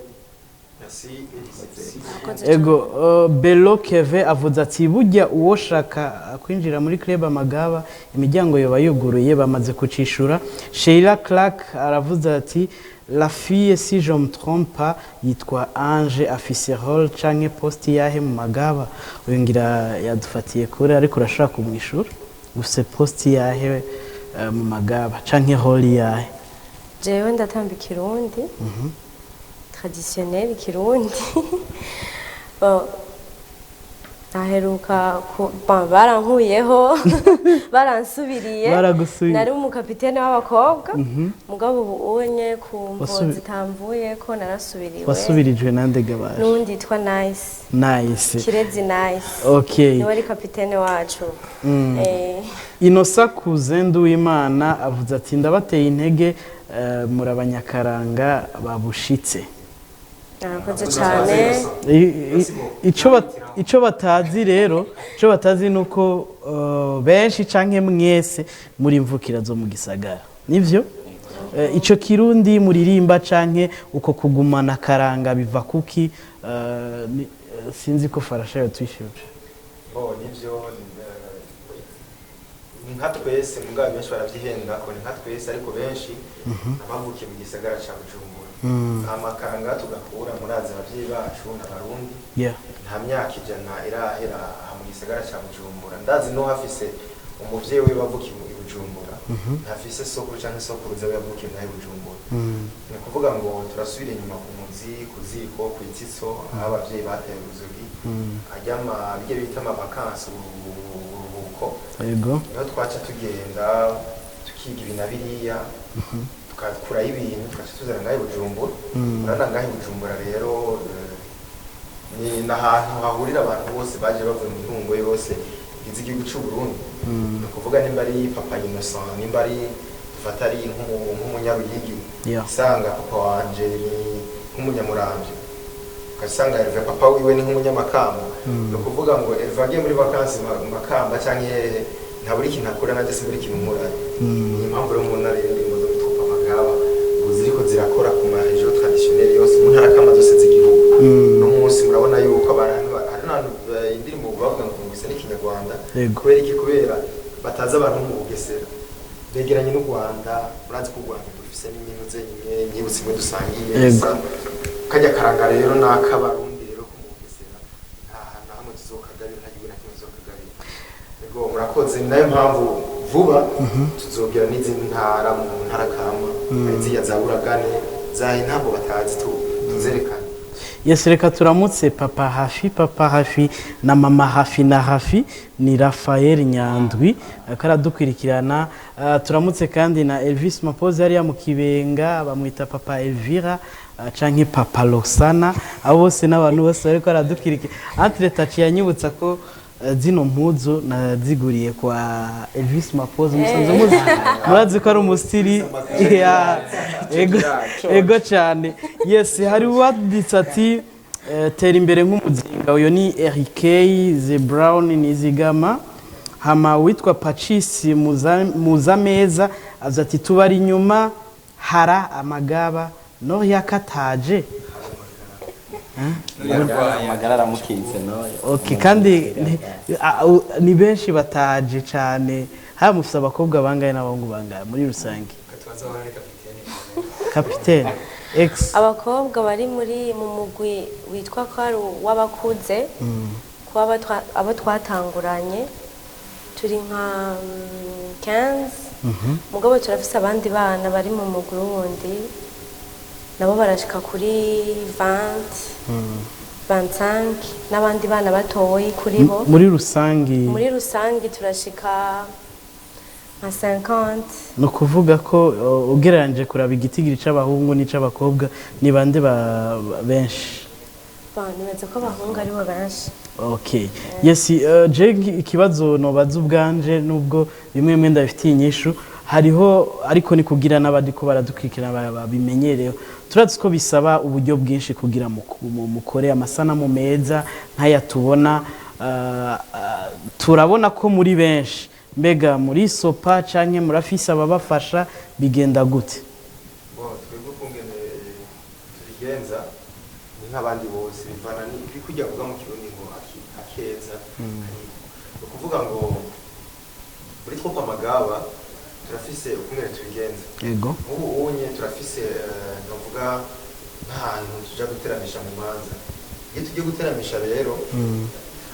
[SPEAKER 4] Merci, Elise.
[SPEAKER 2] Ego, Belo Keve avuze ati: "Burya uwoshaka kwinjira muri club Amagaba, imiryango yoba yuguruye." Bamaze kucishura. Sheila Clark aravuze ati: "La fille, si je me trompe pas, yitwa Ange, afise rôle canke poste yahe mu Magaba?" Uyu ngira yadufatiye kure, ariko urashaka kumwishura. Ufise poste yahe mu Magaba canke rôle yahe?
[SPEAKER 7] Jewe ndatamba ikirundi traditionnel, ikirundi. Bon, naheruka bon, barankuyeho, baransubiriye.
[SPEAKER 2] Baragusubiriye.
[SPEAKER 7] Nari umukapitene w'abakobwa, mugabo ubu unye ku mvo zitamvuye ko narasubiriwe.
[SPEAKER 2] Wasubirijwe nande gabaje?
[SPEAKER 7] N'uwundi yitwa Nice.
[SPEAKER 2] Nice.
[SPEAKER 7] Kirezi Nice. Niwe ari kapitene wacu.
[SPEAKER 2] Inosa Kuzendu w'Imana avuze ati: "Ndabateye intege, muri abanyakaranga babushitse."
[SPEAKER 7] Arakoze cyane.
[SPEAKER 2] Ico batazi rero, ico batazi nuko benshi canke mwese muri imvukira zo mu gisagara, nivyo? Ico kirundi muririmba canke uko kugumana akaranga biva kuki? Sinzi ko Farasha yotwishuje.
[SPEAKER 4] Bo, nivyo, ni nka twese, mugabo benshi baravyihenda ko ni nka twese, ariko benshi abavukiye mu gisagara ca Bujumbura. Amakaranga tugakura, murazi abavyeyi bacu n'Abarundi. Nta myaka 100 irahera aha mu gisagara ca Bujumbura. Ndazi no hafise umuvyeyi wiwe wavukiye i Bujumbura, ntafise sokuru canke sokuruza we yavukiye ngaha i Bujumbura. Ni ukuvuga ngo turasubira inyuma ku muzi, ku ziko, ku itsitso, aho abavyeyi bateye uruzogi, aryama bijya bita amavacances, uburuhuko. Niho twaca tugenda tukiga ibi na biriya, tukakurayo ibintu, tugaca tuzana ngaha i Bujumbura. Urabona ngaha i Bujumbura rero, ni n'ahantu hahurira abantu bose baje bavuye mu mihingo yose igize igihugu c'u Burundi. Ni ukuvuga nimba ari papa Innocent, nimba ari dufata ari nk'umunyaruyigi, usanga papa wanje ni nk'umunyamuramvya, ugasanga Herve papa wiwe ni nk'umunyamakamba. Ni ukuvuga ngo Herve agiye muri vacances Makamba canke hehe, ntabura ikintu akura, nanjye simbura ikintu nkurayo. Ni impamvu rero mubona rero indirimbo zo muri troupe Amagaba ubu ziriko zirakora ku ma régions traditionnelles yose, mu ntara kama zose z'igihugu. No munsi murabona yuko abantu hari n'ahantu indirimbo bavuga ngo gusa n'ikinyarwanda. Kubera iki? Kubera batazi abantu bo mu Bugesera begeranye n'u Rwanda. Murazi ko u Rwanda dufise n'imino zenyine, nyibutse imwe dusangiye. Kajya karanga rero n'ak'Abarundi rero ko mu Bugesera, nta hantu na hamwe tuzokagabira, nta gihugu na kimwe tuzokagabira. Ego, murakoze. Ni nayo mpamvu vuba tuzogera n'izindi ntara, mu ntara kama, hari ziriya za Buragane zahe ntabwo batazi, tuzerekane.
[SPEAKER 2] Yes, reka turamutse papa Hafi, papa Hafi na mama Hafi na Hafi ni Rafael Nyandwi, ariko aradukurikirana. Turamutse kandi na Elvis Mapoze hariya mu Kibenga, bamwita papa Elvira canke papa Losana. Abo bose n'abantu bose bariko aradukurikira. Entre taci yanyibutsa ko zino mpuzu naziguriye kwa Elvis Mapoze, musanzwe muzi, murazi ko ari umusitiri. Ya, ego, ego cyane. Yes, hari uwaditse ati: "Tera imbere nk'umuzinga." Uyo ni Eric The Brown Nizigama. Hama witwa Pacisi Muzameza avuze ati: "Tubari inyuma, hara Amagaba no yakataje."
[SPEAKER 8] Amagara aramukitse noyo.
[SPEAKER 2] Okay, kandi ni benshi bataje cyane. Haba mufite abakobwa bangahe n'abahungu bangahe muri rusange? Kapitene ex.
[SPEAKER 7] Abakobwa bari muri mu mugwi witwa ko ari uw'abakuze, kuba abo twatanguranye turi nka 15, mugabo turafise abandi bana bari mu mugwi wundi, nabo barashika kuri 20, 25, n'abandi bana batoyi kuri bo.
[SPEAKER 2] Muri rusange?
[SPEAKER 7] Muri rusange turashika nka 50.
[SPEAKER 2] Ni ukuvuga ko ugereranyije kuraba igitigiri c'abahungu n'ic'abakobwa, ni bande benshi?
[SPEAKER 7] Nibaza ko abahungu aribo benshi.
[SPEAKER 2] Okay, yes. Je ikibazo nobaza ubwanje, nubwo bimwe bimwe ndabifitiye inyishu hariho, ariko ni kugira n'abandi ko baradukurikirana babimenyereho. Turazi ko bisaba uburyo bwinshi kugira mukore amasanamu meza nk'aya tubona. Turabona ko muri benshi. Mbega muri sopa canke murafise ababafasha, bigenda gute?
[SPEAKER 4] Bon, twebwe ukungene tubigenza ni nk'abandi bose, bivana ni kujya kuvuga mu Kirundi ngo akeza kariko. Ni ukuvuga ngo muri troupe Amagaba turafise ukungene tubigenza. Nk'ubu unye turafise novuga nk'ahantu tuja guteramisha mu manza. Iyo tugiye guteramisha rero,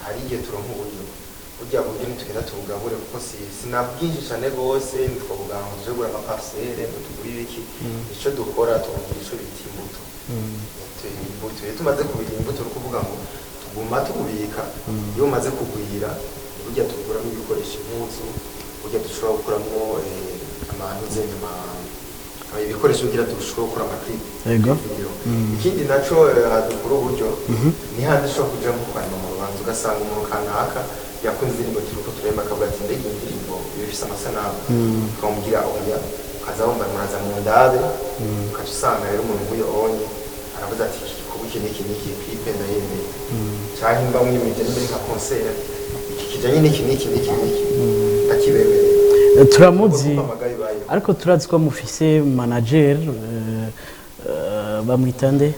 [SPEAKER 4] hari igihe turonka uburyo. Burya buryo ntitugenda tubugabure, kuko si sinabwinshi cyane rwose. Ntitwavuga ngo tuje kugura amaparcelle, ngo tugure ibiki. Icyo dukora, tugira ico bita imbuto. Imbuto, iyo tumaze kubira imbuto, ni ukuvuga ngo tuguma tububika. Iyo umaze kugwira, burya tuguramo ibikoresho, impuzu, burya dushobora gukuramo amantu ibikoresho kugira dushobore gukora amaclip, video. Ikindi naco dukura uburyo ni handi ushobora kuja nko kwandika mu rubanza, ugasanga umuntu kanaka yakunze indirimbo turiko turemba, akavuga ati: "Mbega iyi ndirimbo iba ifise amasanamu?" Ukamubwira oya, ukaza wumva muraza mu ndabe, ukaca usanga rero umuntu nk'uyo onye aravuze ati: "Iki gikorwa iki n'iki n'iki, clip ndayemeye, canke mba mwimije n'imbere nka concert, iki kijanye n'iki n'iki n'iki n'iki, ndakibemereye."
[SPEAKER 2] Turamuzi.
[SPEAKER 4] Ubwo Amagaba ibayeho.
[SPEAKER 2] Ariko turazi ko mufise manager, bamwita nde?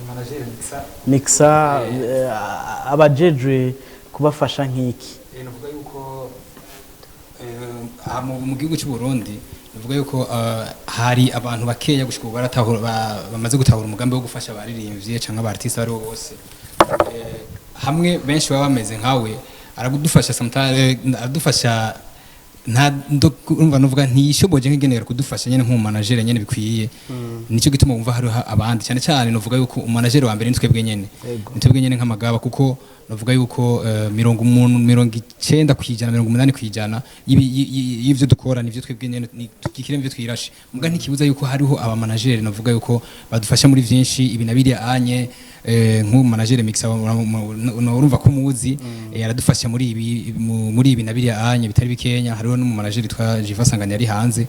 [SPEAKER 3] Manager Mixa.
[SPEAKER 2] Mixa, abajejwe kubafasha nk'iki?
[SPEAKER 3] Navuga yuko aha mu gihugu cy'u Burundi, navuga yuko hari abantu bakeya gushika ubu baratahura, bamaze gutahura umugambi wo gufasha abaririmbyi canke aba artiste abo aribo bose. Hamwe benshi baba bameze nkawe, aradufasha sometimes, aradufasha nta urumva nuvuga ntiyishoboje nk'igenera kudufasha nyene nk'umu manager nyene bikwiye. Nicyo gituma wumva hariho abandi, cyane cyane nuvuga yuko umanager wa mbere ni twebwe nyene, ni twebwe nyene nk'amagaba, kuko nuvuga yuko mirongo umuntu 90%, 80% y'ivyo dukora nivyo twebwe nyene, tukikire ivyo twirashe. Muga ntikibuza yuko hariho aba manager, navuga yuko badufasha muri vyinshi ibi na biriya anye. Nk'ubu manager Mixa urumva ko muzi, aradufasha muri ibi, muri ibi na biriya anye bitari bikenya. Hariho n'umu manager yitwa Jiva Sanganya ari hanze.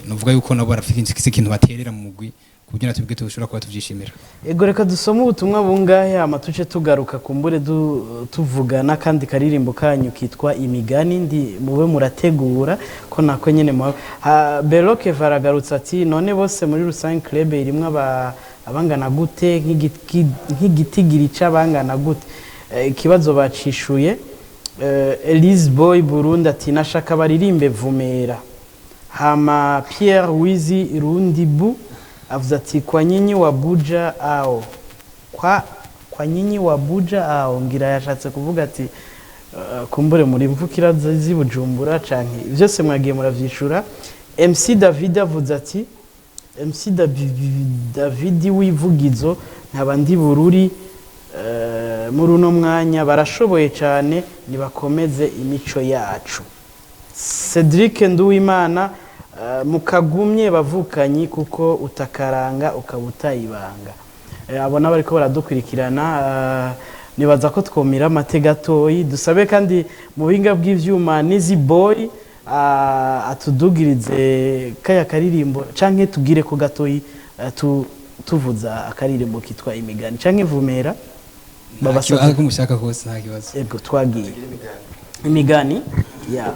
[SPEAKER 3] Nuvuga yuko nabo barafite ikintu baterera mu mugwi, ku buryo natwe tushobora kuba tuvyishimira.
[SPEAKER 2] Ego, reka dusome ubutumwa bungahe, hama tuce tugaruka kumbure tuvuga n'akandi karirimbo kanyu kitwa Imigani. Ndi mube murategura ko nako nyene Beroke varagarutse ati: "None bose muri rusange club irimwo abangana gute, nk'igitigiri c'abangana gute?" Ikibazo bacishuye. Elise Boy Burundi ati: "Nashaka baririmbe Vumera." Hama Pierre Wizi Rundibu avuze ati: "Kwa nyinyi wa Buja ao kwa nyinyi wa Buja ao." Ngira yashatse kuvuga ati kumbure muri mvukira z'i Bujumbura canke byose mwagiye muravyishura. MC David avuze ati: "MC David w'ivugizo, nkaba ndi Bururi muri uno mwanya. Barashoboye cyane, nibakomeze imico yacu." Cedric Nduwimana: "Mukagumye bavukanyi, kuko utakaranga ukaba utayibanga." Abo nabo ariko baradukurikirana. Nibaza ko twomira amate gatoyi, dusabe kandi mu buhinga bw'ivyuma Nizi Boy atudugirize kaya karirimbo, canke tugire ko gatoyi, tuvuza akaririmbo kitwa Imigani canke Vumera.
[SPEAKER 3] Babasabye ko mushaka kose, nta kibazo.
[SPEAKER 2] Ego, twagiye Imigani ya.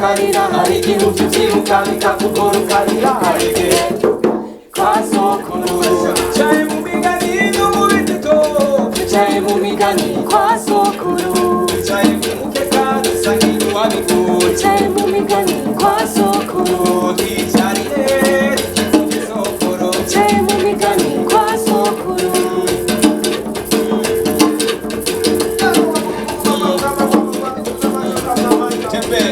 [SPEAKER 1] ukarira. Hari igihe utuvyibuka bikakugora ukarira. Hari igihe kwa sokuru
[SPEAKER 6] Twicaye mu migani no mu bitito,
[SPEAKER 1] twicaye mu migani kwa sokuru,
[SPEAKER 6] twicaye ku mukeka dusangira uwabikura.
[SPEAKER 7] Twicaye mu migani kwa sokuru,
[SPEAKER 6] Twicariye dukize sokoro.
[SPEAKER 7] twicaye mu migani kwa sokuru.
[SPEAKER 6] Tembe.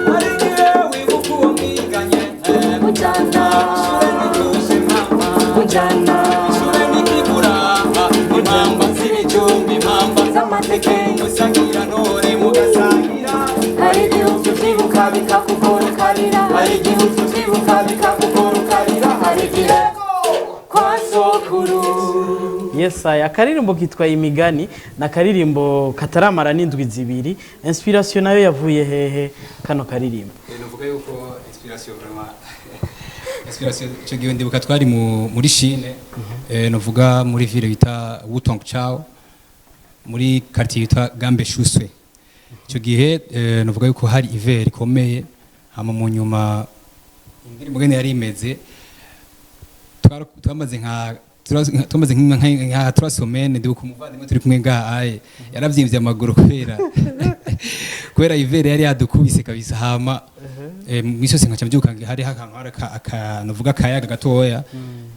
[SPEAKER 6] Hari igihe wibuka uwo mwiganye,
[SPEAKER 7] Mujana,
[SPEAKER 6] ishure ntituje mama,
[SPEAKER 1] mujana
[SPEAKER 6] ishure ntikibura, impamba z'ibijumba, impamba
[SPEAKER 1] z'amateke.
[SPEAKER 6] musangira none mugasangira.
[SPEAKER 1] Hari igihe utuvyibuka bikakugora ukarira. Hari igihe utuvyibuka bikakugora ukarira. Hari igihe kwa sokuru.
[SPEAKER 2] Yesaya akaririmbo kitwa Imigani na akaririmbo kataramara n'indwi zibiri. Inspiration nayo yavuye hehe kano karirimbo?
[SPEAKER 3] Nuvuga yuko inspiration, vraiment inspiration, icyo gihe ndibuka twari muri Chine, nuvuga muri ville bita Wutong Chao, muri quartier yitwa Gambe Shuswe. Icyo gihe nuvuga yuko hari hiver ikomeye. Hama mu nyuma indirimbo ngene yari imeze, twamaze nka 3 semaines. Ndibuka umuvandimwe turi kumwe ngaha aye yaravyimbye amaguru kubera hiver yari yadukubise kabisa. Hama mwisi yose nkaca mbyuka hari akantu hari nuvuga akayaga gatoya,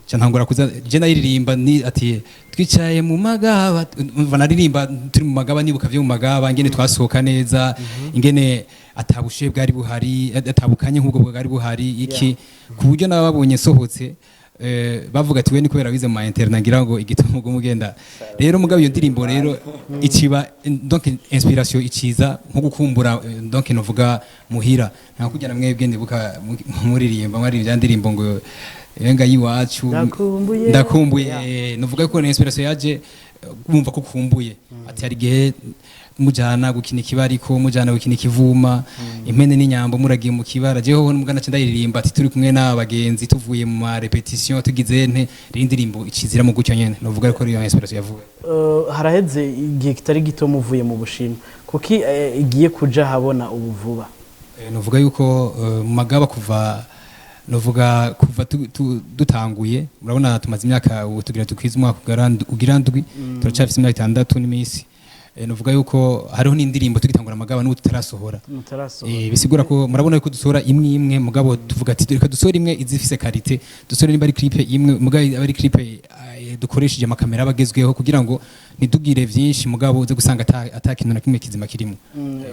[SPEAKER 3] nca ntangura kuza je nayiririmba ni ati twicaye mu magaba. Umva, naririmba turi mu magaba, nibuka vyo mu magaba ingene twasohoka neza, ingene atabushuhe bwari buhari, atabukanye nk'ubwo bwari buhari iki, ku buryo nababonye nsohotse bavuga ati we ni kubera wize mu ma internat, ngira ngo igituma ubwo mugenda. Rero mugabo iyo ndirimbo rero ikiba donc inspiration ikiza nko gukumbura, donc novuga muhira nta kujya na mwebwe. Ndibuka muririmba mwaririmba ndirimbo ngo yenga yiwacu.
[SPEAKER 2] Ndakumbuye.
[SPEAKER 3] Ndakumbuye. Novuga ko ni inspiration yaje kumva ko kumbuye ati hari igihe mujana gukina ikibariko, mujana gukina ikivuma, impene n'inyambo, muragiye mu kibara. Jeho n'umugana nca ndayiririmba ati turi kumwe n'abagenzi, tuvuye mu ma répétition, tugize nte. Rero indirimbo ikizira mu gutyo nyene, novuga ko ariyo inspiration yavuye.
[SPEAKER 2] Haraheze igihe kitari gito muvuye mu Bushinwa, kuki igiye kuja habona ubu vuba?
[SPEAKER 3] Novuga yuko mu magaba kuva, novuga kuva dutanguye, murabona tumaze imyaka, ubu tugira tukwiza umwaka ugira ndwi, turacyafise imyaka 6 n'iminsi. Novuga yuko hariho n'indirimbo tugitangura amagaba n'ubu tutarasohora.
[SPEAKER 2] Mutarasohora.
[SPEAKER 3] Bisigura ko murabona yuko dusohora imwe imwe, mugabo tuvuga ati reka dusohore imwe izifise qualité, dusohore nimba ari clip imwe, mugabo aba ari clip dukoresheje amakamera abagezweho, kugira ngo ntitugire vyinshi mugabo uze gusanga ata kintu na kimwe kizima kirimo.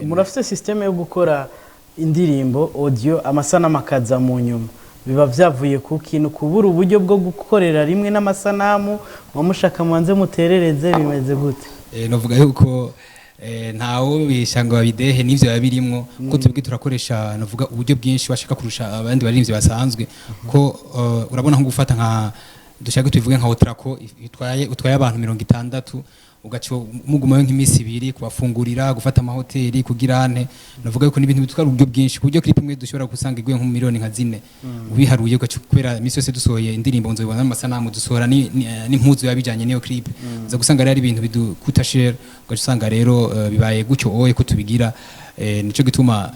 [SPEAKER 2] Murafise système yo gukora indirimbo audio, amasanamu akaza mu nyuma. Biba vyavuye ku kintu kubura uburyo bwo gukorera rimwe n'amasanamu, mushaka mubanze muterereze, bimeze gute?
[SPEAKER 3] Novuga yuko ntawo bisha ngo babidehe n'ivyo biba birimwo, ko twebwe turakoresha novuga uburyo bwinshi bashaka kurusha abandi baririmbyi basanzwe, ko urabona nko gufata nka dushaka tubivuge nka Otrako itwaye utwaye abantu 60, ugaca mugumayo nk'iminsi 2, kubafungurira, gufata amahoteli, kugira ante. Navuga yuko n'ibintu bitwara uburyo bwinshi, ku buryo clip imwe dushobora gusanga iguye nko mu miliyoni nka 4 ubiharuye, ugaca kubera iminsi yose dusohoye indirimbo nzobibona n'amasanamu dusohora n'impuzu biba bijanye n'iyo clip, uza gusanga rero ari ibintu bidukuta cher, ugaca usanga rero bibaye gutyo oye ko tubigira. Nico gituma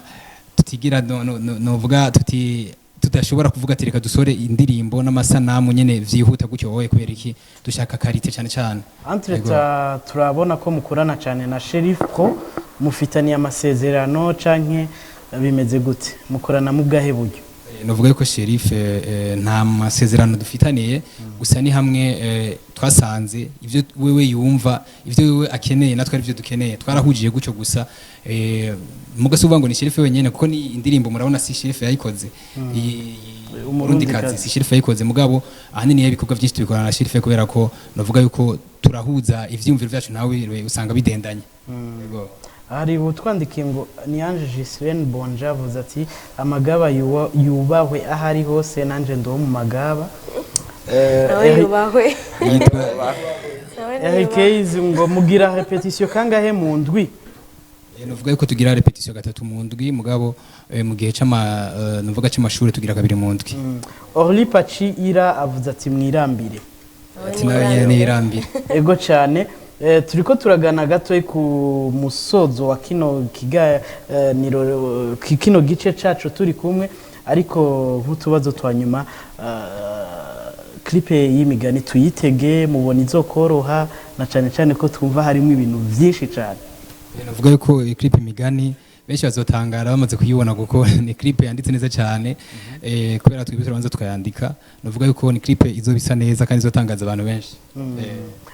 [SPEAKER 3] tutigira novuga tuti tudashobora kuvuga ati reka dusore indirimbo n'amasanamu nyene vyihuta gutyo wowe, kubera iki? Dushaka qualité cyane cyane.
[SPEAKER 2] Entre
[SPEAKER 3] Yego.
[SPEAKER 2] Turabona ko mukorana cyane na Sheriff Pro, mufitaniye amasezerano canke bimeze gute? Mukorana mu bwahe buryo?
[SPEAKER 3] Novuga yuko Sheriff nta masezerano dufitaniye, gusa ni hamwe twasanze ivyo wewe yumva, ivyo wewe akeneye natwe ari byo dukeneye, twarahujije gutyo gusa. Muga si uvuga ngo ni Sheriff wenyene, kuko ni indirimbo murabona si Sheriff yayikoze. Umurundikazi si Sheriff yayikoze, mugabo ahanini ibikorwa byinshi tubikorana na Sheriff, kubera ko novuga yuko turahuza ivyiyumviro vyacu, nawe usanga bidendanye. Yego.
[SPEAKER 2] Hari utwandikiye ngo ni Ange Gislaine Bonja, avuze ati amagaba yubahwe aho ari hose, nanje ndi uwo mu magaba.
[SPEAKER 7] Nawe yubahwe.
[SPEAKER 3] Yitwa
[SPEAKER 7] Nawe
[SPEAKER 2] Eric
[SPEAKER 7] niyubahwe.
[SPEAKER 2] Keys ngo mugira répétition kangahe mu ndwi?
[SPEAKER 3] Novuga yuko tugira répétition gatatu mu ndwi, mugabo mu gihe c'ama novuga c'amashuri tugira kabiri mu ndwi.
[SPEAKER 2] Orly Paci Ira avuze ati mwirambire.
[SPEAKER 3] Ati nawe nyene nirambire.
[SPEAKER 2] Ego cyane. Turiko turagana gato ku musozo wa kino kiganiro, kino gice cacu turi kumwe, ariko nk'utubazo twa nyuma, clip y'imigani tuyitege, mubona izokoroha, na cyane cyane ko twumva harimo ibintu byinshi cyane?
[SPEAKER 3] Navuga yuko iyi clip imigani benshi bazotangara bamaze kuyibona, kuko ni clip yanditse neza cyane, kubera twebwe turabanza tukayandika. Navuga yuko ni clip izoba isa neza kandi izotangaza abantu benshi.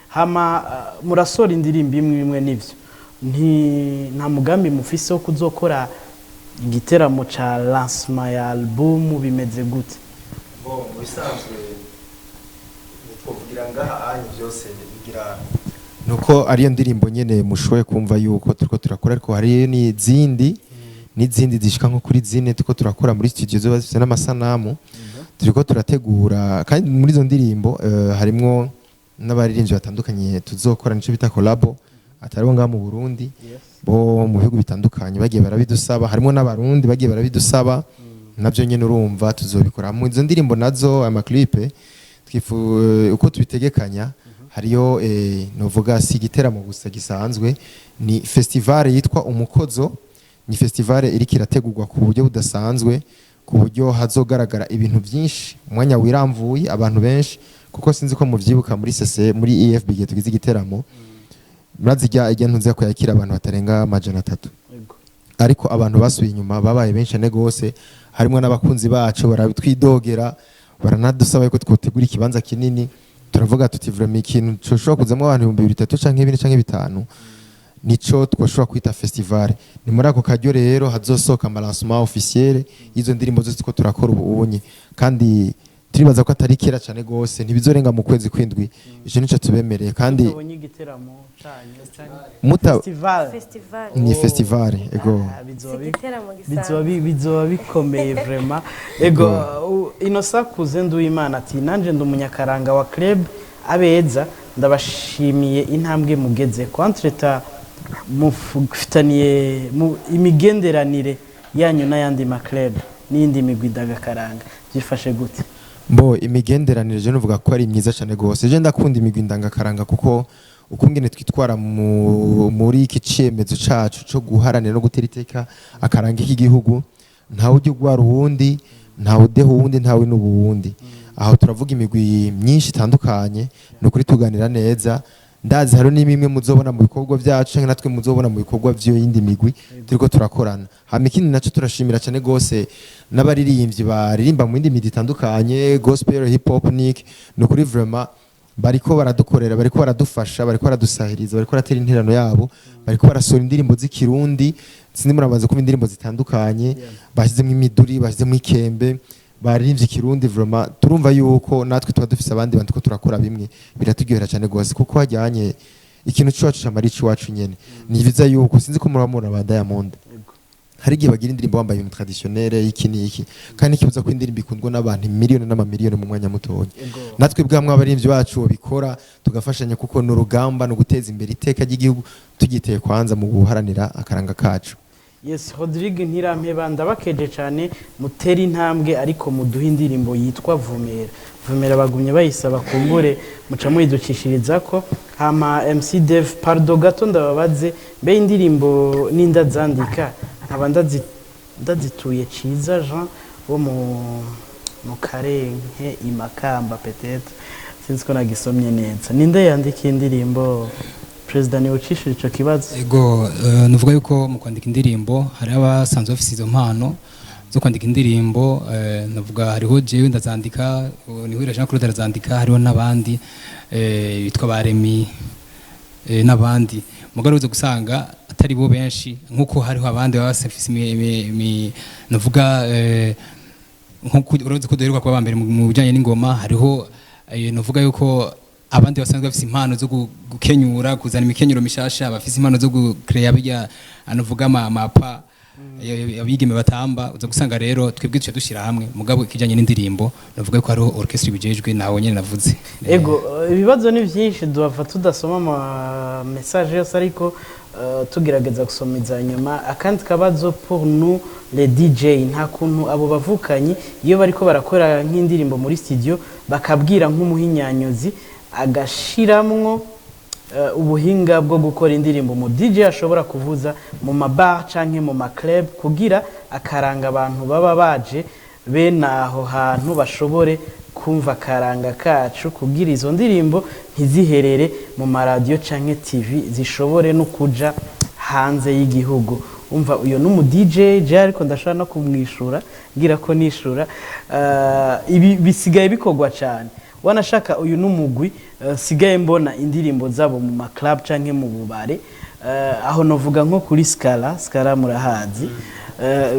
[SPEAKER 2] Hama murasora indirimbo imwe imwe, nivyo? Nta mugambi mufise wo kuzokora igiteramo ca lancement ya album? Bimeze gute?
[SPEAKER 4] Bo mu bisanzwe ntitwovugira ngaha anyu byose bigira nuko ariyo ndirimbo nyene mushoboye kumva yuko turiko turakora, ariko hariyo n'izindi zishika nko kuri zine turiko turakora muri studio, zoba zifise n'amasanamu turiko turategura. Kandi muri izo ndirimbo harimwo n'abaririmbyi batandukanye tuzokora nico bita collabo, atari bo ngaha mu Burundi, bo mu bihugu bitandukanye bagiye barabidusaba, harimo n'abarundi bagiye barabidusaba. Nabyo nyene urumva tuzobikora mu izo ndirimbo nazo. Ama clip twifu uko tubitegekanya, hariyo novuga si igiteramo gusa gisanzwe, ni festival yitwa Umukozo. Ni festival iriko irategurwa ku buryo budasanzwe, ku buryo hazogaragara ibintu byinshi umwanya wiramvuye abantu benshi, kuko sinzi ko muvyibuka muri CC, muri EFB, igihe tugize igiteramo, murazi ijya ntuze ko yakira abantu batarenga 300, ariko abantu basubiye inyuma babaye benshi cyane gose, harimo n'abakunzi bacu barabitwidogera, baranadusaba yuko twotegura ikibanza kinini. Turavuga tuti vraiment ikintu coshobora kuzamo abantu 3000 canke 4 canke 5 nico twoshobora kwita festival. Ni muri ako karyo rero hazosohoka ama lancement officiel y'izo ndirimbo zose ko turakora ubu ubunye, kandi turibaza ko atari kera cyane gose, ntibizorenga mu kwezi kw'indwi. Ico nico tubemereye kandi.
[SPEAKER 2] Tubonye igiteramo canyu?
[SPEAKER 4] Muta
[SPEAKER 2] Festival.
[SPEAKER 7] Festival.
[SPEAKER 4] Ni festival, ego.
[SPEAKER 2] Ah, bizoba
[SPEAKER 7] Si igiteramo
[SPEAKER 2] bizoba
[SPEAKER 7] gisanzwe.
[SPEAKER 2] Bizoba bikomeye vraiment, ego. Innocent Kuze Nduwimana ati nanje ndi umunyakaranga wa club Abeza, ndabashimiye intambwe mugeze ko. Entre-temps mufitaniye imigenderanire yanyu n'ayandi ma club n'iyindi migwi ndagakaranga byifashe gute?
[SPEAKER 4] Mbo imigenderanire je nuvuga ko ari myiza cyane gose. Je ndakunda imigwi ndangakaranga, kuko ukungene twitwara muri iki ciyemezo cacu co guharanira no gutera iteka akaranga k'igihugu, ntawe ujya ugwara uwundi, ntawe udeha uwundi, ntawe n'ubuwundi. Aho turavuga imigwi myinshi itandukanye, ni ukuri tuganira neza. Ndazi hari n'imwe muzobona mu bikorwa byacu canke natwe muzobona mu bikorwa vy'iyo yindi migwi turiko turakorana. Hama ikindi naco, turashimira cyane gose n'abaririmbyi baririmba mu yindi migwi itandukanye, gospel, hip hop, nick. Ni ukuri vraiment bariko baradukorera, bariko baradufasha, bariko baradusahiriza, bariko baratera interano yabo, bariko barasohora indirimbo z'ikirundi. Sinzi muramaze kumva indirimbo zitandukanye bashyizemo imiduri, bashyizemo ikembe, baririmbye ikirundi. Vraiment turumva yuko natwe tuba dufise abandi bantu ko turakora bimwe, biraturyohera cyane gose, kuko hajyanye ikintu c'iwacu camara iwacu nyene. Ni vyiza yuko sinzi ko muraba mubona ba Diamond, hari igihe bagira indirimbo bambaye ibintu traditionnel, iki n'iki, kandi ikibuza ko indirimbo ikundwa n'abantu miliyoni n'amamiliyoni mu mwanya mutoya. Natwe bwamwe abaririmbyi bacu babikora, tugafashanya, kuko ni urugamba, ni uguteza imbere iteka ry'igihugu tugiteye kwanza mu guharanira akaranga kacu.
[SPEAKER 2] Yes, Rodrigue Ntirampeba, ndabakeje cyane, mutere intambwe, ariko muduhe indirimbo yitwa Vumera. Vumera bagumye bayisaba, kumbure muca muyidukishiriza ko. Hama MC Dev, pardon gato ndababaze, mbe indirimbo ninda zandika nkaba ndazituye Ciza Jean wo mu Karenke imakamba, peut-être sinzi ko nagisomye neza, ninde yandika indirimbo? Perezida niwe ucishije ico kibazo.
[SPEAKER 3] Ego, nuvuga yuko mu kwandika indirimbo hari abasanzwe bafise izo mpano zo kwandika indirimbo. Navuga hariho jewe ndazandika, Nihurira Jean Claude arazandika, hariho n'abandi bitwa ba Remy n'abandi. Mugabo uza gusanga atari bo benshi, nkuko hariho abandi baba bafise navuga nkuko uretse ko duheruka kuba mbere mu bijyanye n'ingoma, hariho navuga yuko abandi basanzwe bafise impano zo gukenyura, kuzana imikenyero mishasha, bafise impano zo gucrea bijya anavuga amapa abigeme batamba. Uza gusanga rero twebwe duce dushyira hamwe, mugabo ikijyanye n'indirimbo navuga ko hariho orchestre bijejwe, nawe nyene navuze.
[SPEAKER 2] Ego, ibibazo ni byinshi, duhava tudasoma ama message yose, ariko Tugerageza gusoma iza nyuma. Akandi kabazo pour nous les DJ: nta kuntu abo bavukanyi iyo bariko barakora nk'indirimbo muri studio bakabwira nk'umuhinyanyuzi agashiramwo ubuhinga bwo gukora indirimbo mu DJ ashobora kuvuza mu mabar canke mu maclub, kugira akaranga abantu baba baje bene aho hantu bashobore kumva akaranga kacu, kugira izo ndirimbo ntiziherere mu maradiyo canke TV, zishobore no kuja hanze y'igihugu? Umva, uyo n'umu DJ je, ariko ndashobora no kumwishura ngira ko nishura. Ibi bisigaye bikorwa cyane, wanashaka uyu n'umugwi sigaye mbona indirimbo zabo mu maclub canke mu bubare. Aho novuga nko kuri Scala, Scala murahazi,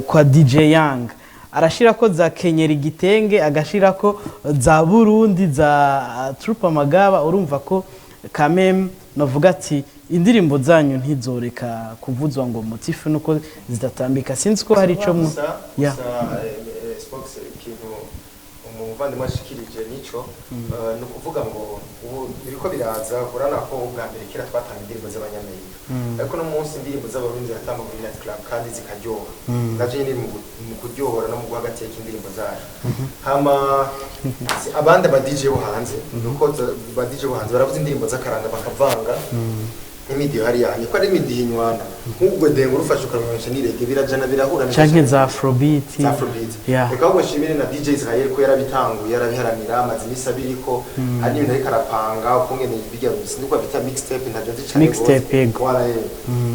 [SPEAKER 2] kwa DJ Young arashirako za kenyera igitenge, agashirako za Burundi za Troupe Amagaba. Urumva ko kamem novuga ati indirimbo zanyu ntizoreka kuvuzwa ngo motif nuko zidatambika. Sinzi ko hari ico mu
[SPEAKER 4] Gusa
[SPEAKER 2] Ya.
[SPEAKER 4] gusa Spox, ikintu umuvandimwe ashikirije nico, ni ukuvuga ngo ubu biriko biraza. Urabona ko ubwa mbere kera twatanga indirimbo z'abanyamerika, ariko no munsi indirimbo z'Abarundi ziratangwa muri night club kandi zikaryoha. Navyo nyene mu kuryohora no mu guha agateka indirimbo zacu. Hama abandi aba DJ bo hanze, nuko ba DJ bo hanze baravuza indirimbo z'akaranga bakavanga n'imidiho hariya, ko ari imidiho inywana nk'ubwo dengo urufashe ukarunywanisha n'ireggae, birajana, birahura neza.
[SPEAKER 2] Canke za afrobeat.
[SPEAKER 4] Za afrobeat. Reka ahubwo nshimire na DJ Israel ko yarabitanguye, yarabiharanira, amaze iminsi abiri ko hari n'ibintu ariko arapanga ukungene bijya, sinzi ko bita mixtape, ntabyo nzi cane.
[SPEAKER 2] Mixtape, yego.
[SPEAKER 4] Wala,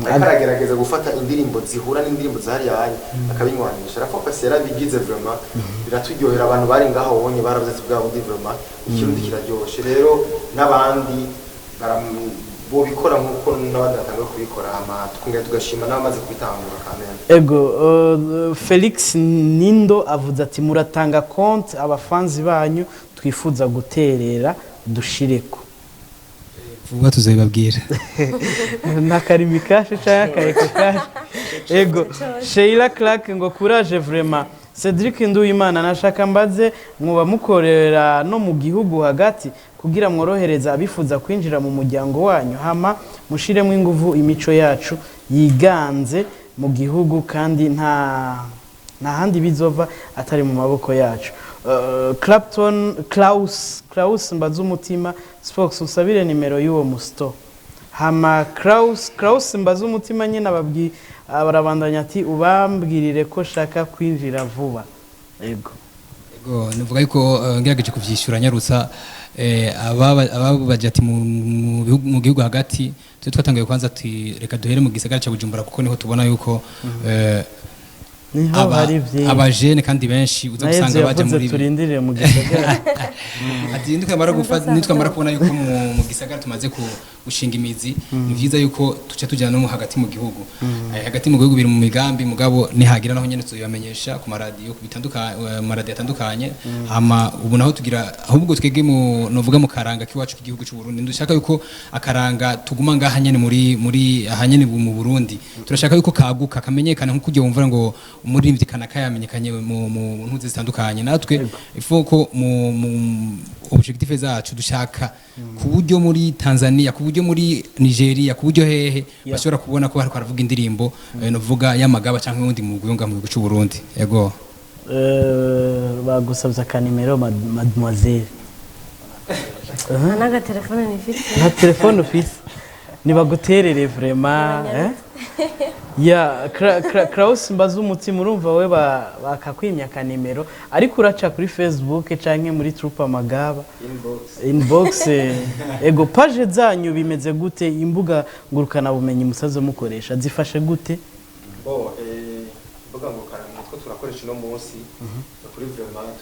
[SPEAKER 4] ariko aragerageza gufata indirimbo zihura n'indirimbo zahariya akabinywanisha. Arafa yarabigize, vraiment biraturyohera. Abantu bari ngaho wonye baravuze ati bwa bundi vraiment Ikirundi kiraryoshe. Rero n'abandi bobikora nk'uko n'abandi batanguye kubikora, hama tukongera tugashima n'abamaze kubitangura kameme.
[SPEAKER 2] Ego, Felix Nindo avuze ati muratanga konti abafanzi banyu twifuza guterera dushireko.
[SPEAKER 3] Vuba tuzabibabwira.
[SPEAKER 2] N'akarimi kashe cyangwa akareko kashe. Ego, Sheila Clark ngo courage vraiment. Cedric Nduwimana nashaka mbaze, muba mukorera no mu gihugu hagati kugira mworohereza abifuza kwinjira mu muryango wanyu, hama mushiremo inguvu imico yacu yiganze mu gihugu, kandi nta handi bizova atari mu maboko yacu. Clapton Klaus, Klaus mbaza umutima Spox, usabire nimero y'uwo musto. Hama Klaus, Klaus mbaza umutima nyine ababwi barabandanya ati ubambwirire ko shaka kwinjira vuba. Ego.
[SPEAKER 3] Ego, nivuga yuko ngerageje kuvyishura nyarutsa, ababaje ati mu gihugu hagati, twe twatangiye kwanza ati reka duhere mu gisagara ca Bujumbura, kuko niho tubona yuko
[SPEAKER 2] niho hari byinshi
[SPEAKER 3] abajene kandi benshi uza
[SPEAKER 2] na Yezu
[SPEAKER 3] gusanga baja
[SPEAKER 2] yavuze
[SPEAKER 3] muri
[SPEAKER 2] turindirire mu gisagara.
[SPEAKER 3] Ati nitwamara gufata, nitwamara kubona yuko mu gisagara tumaze gushinga imizi, ni vyiza yuko tuca tujana no mu hagati mu gihugu. Hagati mu gihugu biri mu migambi, mugabo nihagira naho nyene tuzobamenyesha ku maradiyo bitandukanye, mu maradiyo atandukanye. Hama ubu naho tugira ahubwo twege mu novuga mu karanga kiwacu k'igihugu cy'u Burundi, ndushaka yuko akaranga tuguma ngaha nyene muri aha nyene mu Burundi. Turashaka yuko kaguka, kamenyekana, nkuko ugiye wumva ngo umuririmbyi kanaka yamenyekanye mu ntuzi zitandukanye. Natwe ifo ko mu objectif zacu dushaka ku buryo muri Tanzania, ku buryo muri Nigeria, ku buryo hehe bashobora kubona ko bariko baravuga indirimbo novuga y'amagaba cyangwa uwundi mugwi wo ngaha mu gihugu cy'u Burundi. Yego.
[SPEAKER 2] Bagusabye akanimero, mademoiselle.
[SPEAKER 7] Nta n'agatelefone nifite.
[SPEAKER 2] Nta telefone ufise, nibaguterere vraiment. Ya Kraus mbaza umutima, urumva we bakakwimya akanimero, ariko uraca kuri Facebook canke muri Troupe Amagaba inbox. Ego, page zanyu bimeze gute? Imbuga ngurukana bumenyi musaze mukoresha zifashe gute?
[SPEAKER 4] Bo, imbuga ngurukanabumenyi two turakoresha uno munsi kuri vraiment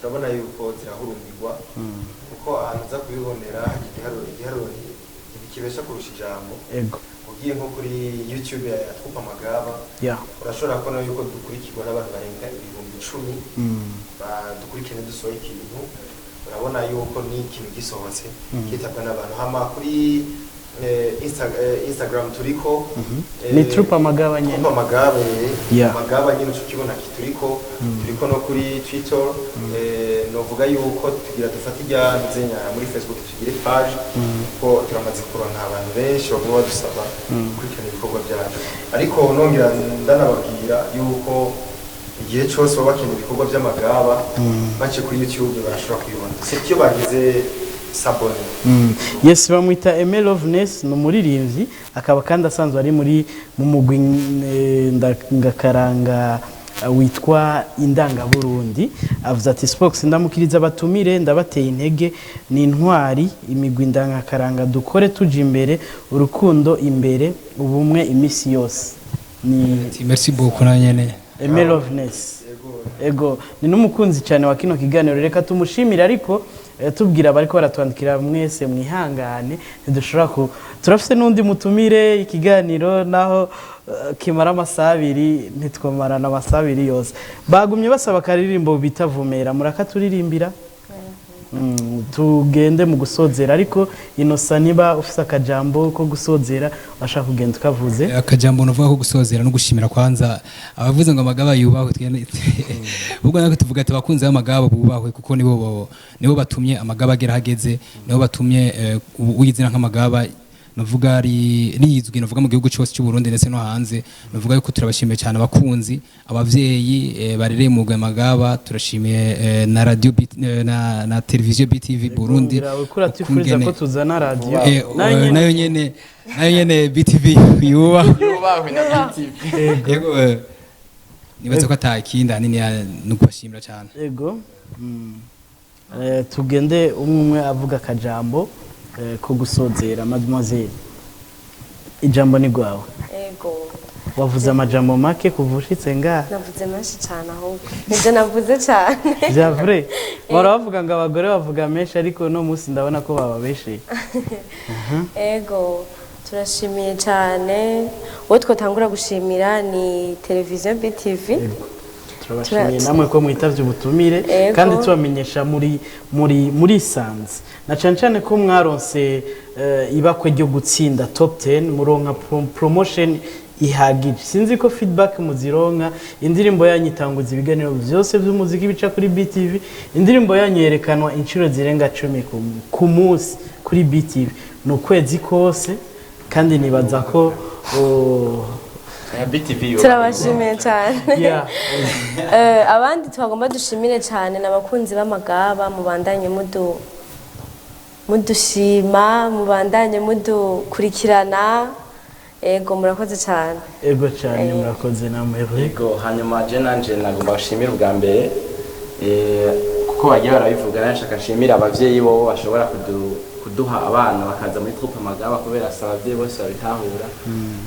[SPEAKER 4] turabona yuko zirahurumbirwa, kuko ahantu uza kubibonera igiharuro ntikibesha kurusha ijambo. Ugiye nko kuri YouTube ya Troupe Amagaba, urashobora kubona yuko dukurikirwa n'abantu barenga 10,000 badukurikirana dusohoye ikintu. Urabona yuko ni ikintu gisohotse kitabwa n'abantu. Hama kuri Instagram turiko
[SPEAKER 2] Ni Troupe Amagaba nyene.
[SPEAKER 4] Troupe Amagaba. Amagaba nyene uca ukibona kituriko. Turiko no kuri Twitter. Novuga yuko tugira dufate ijya nzenya muri Facebook, tugire page, kuko turamaze kuronka abantu benshi baguma badusaba gukurikirana ibikorwa byacu. Ariko nongera ndanababwira yuko igihe cyose baba bakeneye ibikorwa by'amagaba, baciye kuri YouTube barashobora kubibona, c'est iyo bagize s'abonner.
[SPEAKER 2] Yes, bamwita Aime Loveness, ni umuririmbyi, akaba kandi asanzwe ari muri mu mugwi ndangakaranga witwa Indangaburundi. Avuze ati: "Spox, ndamukiriza abatumire, ndabateye intege, ni intwari imigwi ndangakaranga, dukore tuja imbere, urukundo imbere, ubumwe imisi yose." Ni
[SPEAKER 3] Merci beaucoup na nyene.
[SPEAKER 2] Aime Loveness, ego, ni n'umukunzi cyane wa kino kiganiro. Reka tumushimire, ariko tubwira abariko baratwandikira mwese mwihangane, ntidushobora ku turafise n'undi mutumire. Ikiganiro naho kimara amasaha 2, ntitwomarana amasaha 2 yose. Bagumye basaba akaririmbo bita Vumera, murakaturirimbira. Tugende mu gusozera, ariko Inosa, niba ufise akajambo ko gusozera washaka kugenda ukavuze.
[SPEAKER 3] Akajambo novuga ko gusozera no gushimira kwanza abavuze ngo amagaba yubahwe. Ubwo natwe tuvuga ati abakunzi b'amagaba bubahwe, kuko nibo batumye amagaba agera hageze, nibo batumye uwizina nk'amagaba novuga ari rizwi novuga mu gihugu cyose cy'u Burundi ndetse no hanze. Novuga yuko turabashimiye cyane abakunzi, abavyeyi barereye mu amagaba. Turashimiye na radio na televiziyo BTV Burundi.
[SPEAKER 2] Ngira uratwifuriza ko tuzana radio.
[SPEAKER 3] Nayo nyene BTV yubahwe.
[SPEAKER 8] Yubahwe na BTV.
[SPEAKER 3] Yego, nibaza ko atakindi ahanini ni ukubashimira cyane.
[SPEAKER 2] Ego. Tugende umwe umwe avuga akajambo ko gusozera. Mademoiselle, ijambo ni rwawe.
[SPEAKER 7] Ego.
[SPEAKER 2] Wavuze amajambo make kuva ushitse ngaha.
[SPEAKER 7] Navuze menshi cyane, ahubwo nibyo navuze cyane.
[SPEAKER 2] Vya vrai, bahora bavuga ngo abagore bavuga menshi, ariko uno munsi ndabona ko bababesheye.
[SPEAKER 7] Ego, turashimiye cyane. Uwo twatangura gushimira ni televiziyo BTV.
[SPEAKER 2] Turabashimiye namwe ko mwitavye ubutumire.
[SPEAKER 7] Ego.
[SPEAKER 2] Kandi tubamenyesha muri sanze na cyane cyane ko mwaronse ibakwe ryo gutsinda top 10, muronka promotion ihagije. Sinzi ko feedback muzironka. Indirimbo yanyu itanguza ibiganiro byose by'umuziki bica kuri BTV. Indirimbo yanyu yerekanwa inshuro zirenga 10 ku munsi kuri BTV, ni ukwezi kose, kandi nibaza ko oh,
[SPEAKER 8] BTV yubahwe.
[SPEAKER 7] Turabashimiye cyane. Abandi twagomba dushimire cyane ni abakunzi b'amagaba. Mubandanye mudushima, mubandanye mudukurikirana. Ego, murakoze cyane.
[SPEAKER 2] Ego cyane, murakoze namwe.
[SPEAKER 8] Yego, hanyuma je nanje nagomba gushimira ubwa mbere, kuko bagiye barabivuga, nawe nshaka nshimira abavyeyi bo bashobora kuduha abana bakaza muri troupe Amagaba, kubera si abavyeyi bose babitahura.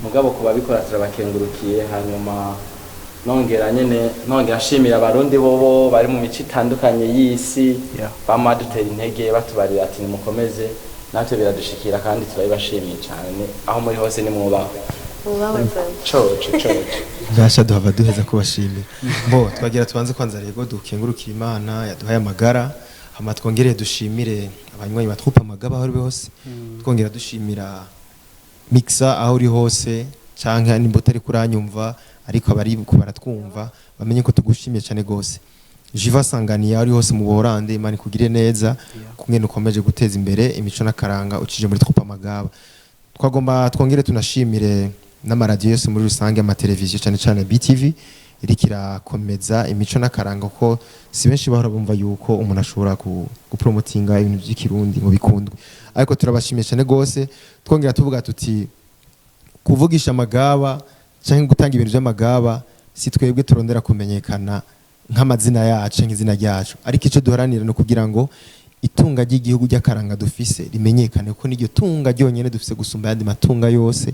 [SPEAKER 8] Mugabo ku babikora turabakengurukiye. Hanyuma nongera nyene nongera nshimira abarundi bobo bari mu mico itandukanye y'isi, bama dutera intege, batubarira ati nimukomeze, natwe biradushikira kandi turabibashimiye cyane. Aho muri hose nimwubahwe.
[SPEAKER 7] Mwubahwe vraiment.
[SPEAKER 8] Coco coco.
[SPEAKER 4] Basha duhava duheza kubashimira bo. Twagira tubanze kwanza rego dukengurukira Imana yaduhaye amagara, hama twongere dushimire abanywanyi ba troupe Amagaba aho uri hose, twongera dushimira Mixa aho uri hose, canke nimba utari kuranyumva ariko abari ko baratwumva bamenye ko tugushimiye cyane gose. Jiva Sanganiya ari hose mu Buholande, Imana ikugire neza kungene ukomeje guteza imbere imico n'akaranga ucije muri troupe Amagaba. Twagomba twongere tunashimire n'amaradiyo yose muri rusange, amateleviziyo, cyane cyane BTV iriko irakomeza imico n'akaranga, ko si benshi bahora bumva yuko umuntu ashobora gupromotinga ibintu by'ikirundi ngo bikundwe, ariko turabashimiye cyane gose. Twongera tuvuga tuti kuvugisha amagaba cyangwa gutanga ibintu by'amagaba si twebwe turondera kumenyekana nk'amazina yacu cyangwa izina ryacu, ariko icyo duharanira ni ukugira ngo itunga ry'igihugu ry'akaranga dufise rimenyekane, kuko n'iryo tunga ryonyine dufise gusumba ayandi matunga yose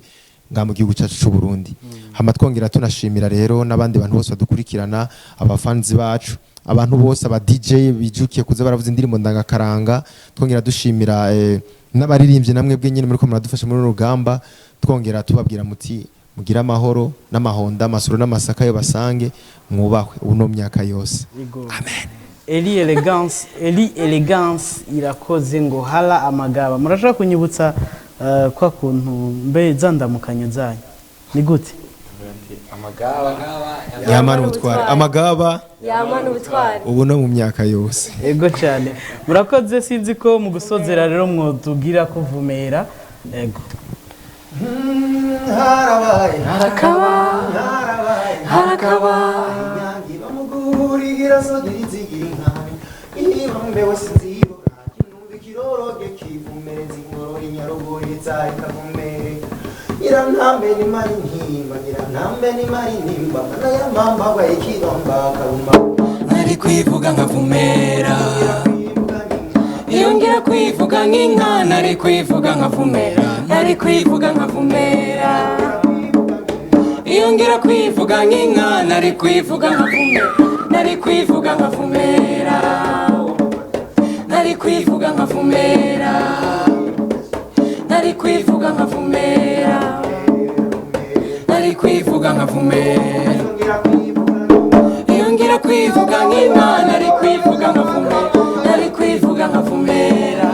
[SPEAKER 4] nga mu gihugu cyacu cy'u Burundi. Hama twongera tunashimira rero n'abandi bantu bose badukurikirana, abafanzi bacu, abantu bose, aba DJ bijukiye kuza baravuza indirimbo ndangakaranga. Twongera dushimira n'abaririmbyi namwe bwe nyine muri ko muradufasha muri uru rugamba. Twongera tubabwira muti mugire amahoro n'amahonda, amasoro n'amasaka yo basange, mwubahwe ubu no myaka yose.
[SPEAKER 2] Amen. Eli Elegance, Eli Elegance irakoze ngo hala amagaba. Murashobora kunyibutsa kwa kuntu mbe zandamukanyo zanyu ni gute?
[SPEAKER 8] Amagaba.
[SPEAKER 4] Yamana ubutwari, amagaba.
[SPEAKER 7] Yamana ubutwari.
[SPEAKER 4] Ubu no mu myaka yose.
[SPEAKER 2] Ego cyane, murakoze. Sinzi ko mu gusozera rero mwotubwira kuvumera. Ego.
[SPEAKER 4] Harabaye.
[SPEAKER 1] Harakaba.
[SPEAKER 4] Harabaye.
[SPEAKER 1] Harakaba.
[SPEAKER 4] Inyange bamugurigira sodirizigira inkami ibambewe sinzibora numva ikiroroge kivumereza inkorora inyarugoye ikavumere nyirantambe nimari ntimba, nyirantambe nimari nimba, mana ya mamba ikibamba karuma.
[SPEAKER 1] Nari kwivuga nkavumera iyo ngira kwivuga nk'inka, nari kwivuga nkavumera, nari kwivuga nkavumera iyo ngira kwivuga nk'inka, nari kwivuga nkavumera, nari kwivuga nkavumera, nari kwivuga nkavumera, nari kwivuga nkavumera, nari kwivuga nkavumera iyo ngira kwivuga nk'inka, nari kwivuga nkavumera, nari kwivuga nkavumera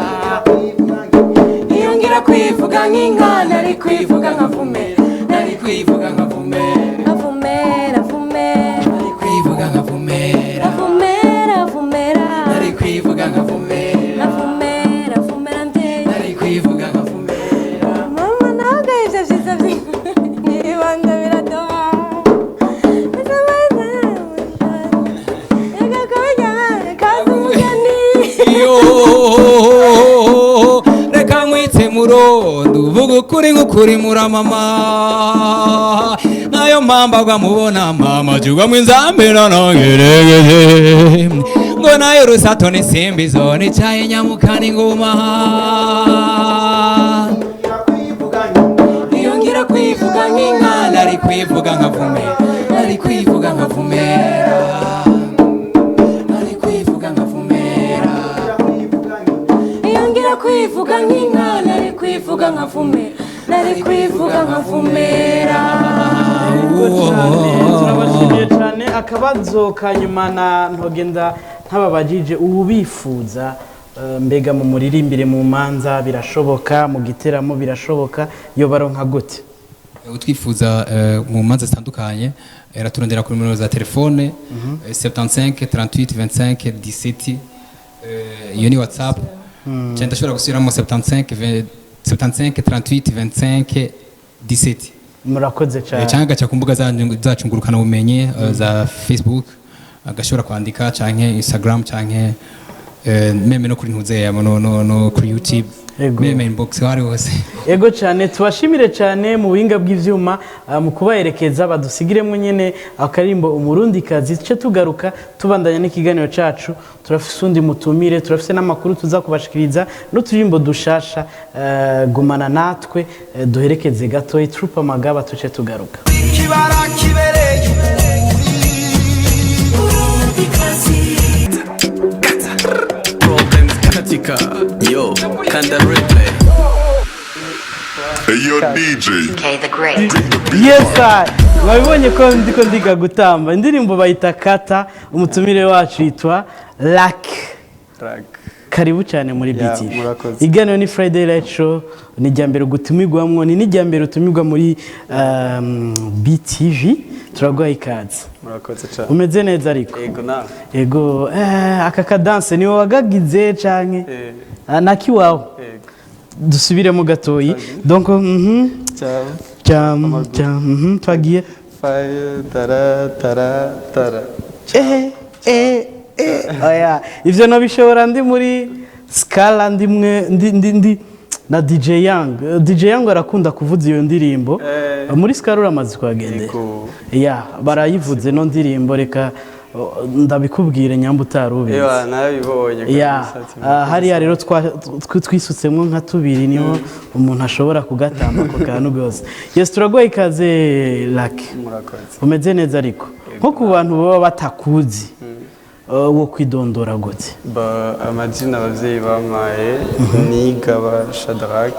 [SPEAKER 1] iyo ngira kwivuga nk'inka, nari kwivuga nkavumera, nari kwivuga nkavumera.
[SPEAKER 7] Avumera, avumera.
[SPEAKER 1] Nari kwivuga nkavumera.
[SPEAKER 7] Avumera, avumera.
[SPEAKER 1] Nari kwivuga nkavumera.
[SPEAKER 7] Avumera, avumera mbyeyi.
[SPEAKER 1] Nari kwivuga nkavumera.
[SPEAKER 7] Mama, ntabwo ibyo byiza n'ibanga biradoha. Kaza umugani.
[SPEAKER 6] Yo, reka nkwitse murondo, uvuga ukuri nk'ukuri muramama, nayo mpamvu agwa mubona mama jugwa mwinzambira nongeregeje ngo nayo rusato ni simbizo nicaye nyamukana inguma.
[SPEAKER 1] Iyo ngira kwivuga nk'inka, nari kwivuga nkavumera, nari kwivuga nkavumera, nari kwivuga nkavumera
[SPEAKER 7] Iyo ngira kwivuga nk'inka, nari kwivuga nkavumera, nari kwivuga nkavumera.
[SPEAKER 2] Ego cyane, turabashimiye cyane. Akabazo ka nyuma na ntogenda ntababajije: ubu bifuza mbega mu muririmbire mu manza birashoboka, mu giteramo birashoboka, yo baronka gute?
[SPEAKER 3] Utwifuza mu manza zitandukanye araturondera kuri nimero za telefone 75 38 25 17, iyo ni WhatsApp, cyangwa ndashobora gusubiramo 75 75 38 25 17.
[SPEAKER 2] Murakoze cyane.
[SPEAKER 3] Cyangwa agaca ku mbuga zacu ngurukana bumenyi za Facebook, agashobora kwandika, canke Instagram, canke même no kuri ntuzeya no kuri YouTube.
[SPEAKER 2] Ego.
[SPEAKER 3] Même inbox, aho ari hose.
[SPEAKER 2] Ego cyane, tubashimire cyane mu buhinga bw'ivyuma mu kubaherekeza. Badusigiremo nyene akarimbo Umurundikazi, tuce tugaruka tubandanya n'ikiganiro cacu. Turafise undi mutumire, turafise n'amakuru tuza kubashikiriza n'uturirimbo dushasha. Gumana natwe, duherekeze gatoyi troupe Amagaba, tuce tugaruka.
[SPEAKER 5] Kibara kibereye. Problems katika yo kanda replay.
[SPEAKER 9] Hey, yo, DJ.
[SPEAKER 10] K the Great.
[SPEAKER 2] Yes, I. Wabibonye ko ndiko ndiga gutamba. Indirimbo bayita Kata, umutumire wacu yitwa Lak. Karibu cyane muri
[SPEAKER 4] Yeah,
[SPEAKER 2] BTV.
[SPEAKER 4] murakoze.
[SPEAKER 2] Iganiro ni Friday Light Show, ni ijya mbere gutumirwamwo, ni n'ijya mbere utumirwa muri BTV. Turaguha ikaze.
[SPEAKER 4] Murakoze cyane.
[SPEAKER 2] Umeze neza ariko?
[SPEAKER 4] Ego, nawe?
[SPEAKER 2] Ego, aka kadanse niwe wagagize canke?
[SPEAKER 4] Eh.
[SPEAKER 2] Ah, nakiwawe?
[SPEAKER 4] Ego.
[SPEAKER 2] Dusubiremo gatoyi. Donc
[SPEAKER 4] Ciao.
[SPEAKER 2] Cyam cyam, twagiye.
[SPEAKER 4] Five, tara tara tara.
[SPEAKER 2] Oya, ivyo nabishobora ndi muri Scala, ndimwe ndi na DJ Young. DJ Young arakunda kuvuza iyo ndirimbo. Muri Scala uramaze kuhagendera?
[SPEAKER 4] Ego.
[SPEAKER 2] Ya, barayivuze no ndirimbo, reka ndabikubwire nyamba utarubizi.
[SPEAKER 5] Ewa, narabibonye
[SPEAKER 2] Ya,
[SPEAKER 5] kabisa, ati
[SPEAKER 2] hariya rero twisutsemwo nka tubiri, niho umuntu ashobora kugatamba ako kantu rwose. Yes, turaguha ikaze, Lucky.
[SPEAKER 5] Murakoze.
[SPEAKER 2] Umeze neza ariko? Nko ku bantu baba batakuzi, wo kwidondora gute?
[SPEAKER 5] Ba, amazina abavyeyi bampaye ni Gaba Shadrack.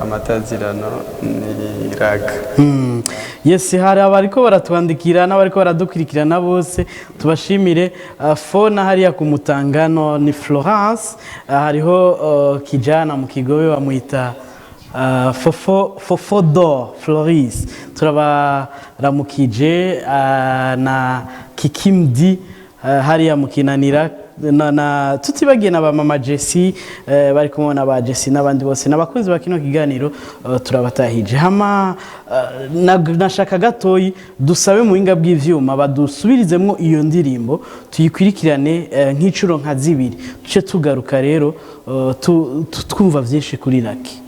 [SPEAKER 5] Amatazirano ni Rak.
[SPEAKER 2] Yes, hari abariko baratwandikira n'abariko baradukurikirana bose, tubashimire. Fona hariya ku Mutangano ni Florence. Hariho kijana mu Kigobe bamwita Fofo Fofo Dor Floris, turabaramukije, na Kikimdi, hariya mukinanira na tutibagiye na ba mama Jesse, bari kumwe na ba Jesse n'abandi bose n'abakunzi ba kino kiganiro, turabatahije. Hama nashaka gatoyi dusabe mu buhinga bw'ivyuma badusubirizemwo iyo ndirimbo, tuyikwirikirane nk'icuro nka zibiri, tuce tugaruka rero, twumva vyinshi kuri Lucky.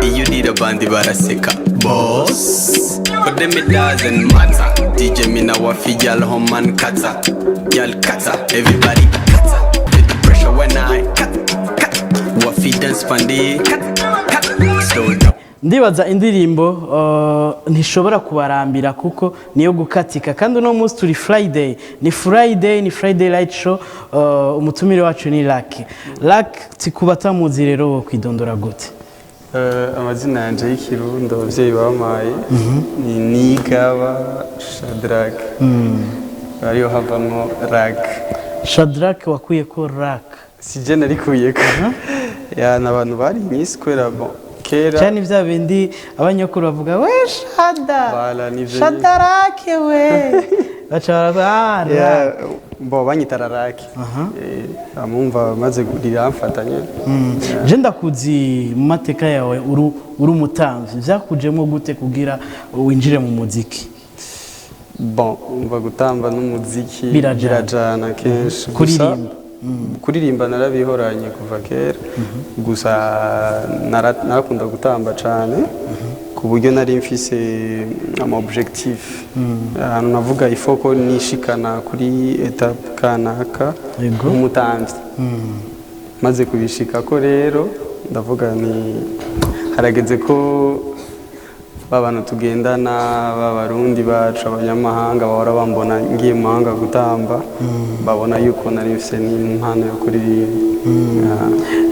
[SPEAKER 5] Iyo urira abandi baraseka, boss. But them it doesn't matter. DJ me now a fi gyal home and kata. Gyal kata, everybody kata. Feel the pressure when I cut, cut. Wafi dance pandi cut, cut. Slow down.
[SPEAKER 2] Ndibaza indirimbo ntishobora kubarambira kuko niyo gukatika, kandi uno munsi turi Friday, ni Friday, ni Friday Light Show. Umutumire wacu ni Lucky. Lucky, ku batamuzi rero wo kwidondora gute?
[SPEAKER 9] Amazina yanje y'ikirundi abavyeyi bampaye ni Nigaba Shadrack, ariyo havamwo Rak.
[SPEAKER 2] Shadrack wakuye ko Rak?
[SPEAKER 9] Sije narikuyeko, ya n'abantu bari inyisi kubera bon kera.
[SPEAKER 2] Cyane bya bindi abanyakuru bavuga we Shada.
[SPEAKER 9] Voilà, nivyo.
[SPEAKER 2] Shadarake we baca baravuga ah.
[SPEAKER 9] Ya,
[SPEAKER 2] Rak.
[SPEAKER 9] Bo banyita Rarake. Amumva maze riramfatanye.
[SPEAKER 2] Je ndakuzi mu mateka yawe uri umutamvyi, vyakujemo gute kugira winjire mu muziki?
[SPEAKER 9] Bon, umva, gutamba n'umuziki
[SPEAKER 2] Birajana.
[SPEAKER 9] Birajana kenshi. Gusa
[SPEAKER 2] Kuririmba.
[SPEAKER 9] Kuririmba narabihoranye kuva kera, gusa narakunda gutamba cane ku buryo nari mfise ama objectif, ahantu navuga ifoko nishikana kuri étape kanaka nk'umutamvyi. Maze kubishikako rero ndavuga ni harageze ko ba bantu tugendana b'abarundi bacu, abanyamahanga bahora bambona ngiye mu mahanga gutamba, babona yuko nari mfise n'impano yo kuririmba.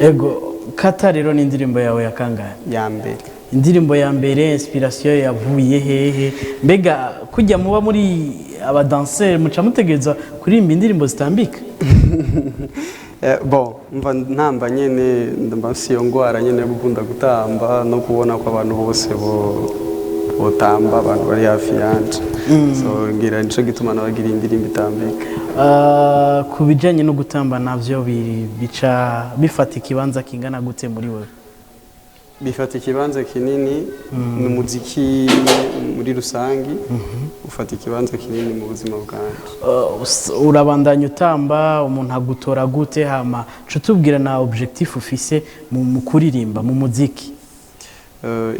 [SPEAKER 2] Ego, Kata rero ni indirimbo yawe ya kangahe?
[SPEAKER 9] Ya mbere.
[SPEAKER 2] Indirimbo ya mbere, inspiration yavuye hehe? Mbega kujya muba muri abadanseri muca mutegereza kuririmba indirimbo zitambika?
[SPEAKER 9] Bon, mva ntamba nyene, mba mfise iyo ngwara nyene yo gukunda gutamba no kubona ko abantu bose bo botamba, abantu bari hafi yanje. So ngira nico gituma nabagira indirimbo itambika.
[SPEAKER 2] Ku bijyanye no gutamba navyo bica bifata ikibanza kingana gute muri wewe?
[SPEAKER 9] Bifata ikibanza kinini. Ni umuziki muri rusangi ufata ikibanza kinini mu buzima bwanje.
[SPEAKER 2] Urabandanya utamba, umuntu agutora gute? Hama ca tubwira na objectif ufise mu kuririmba, mu muziki.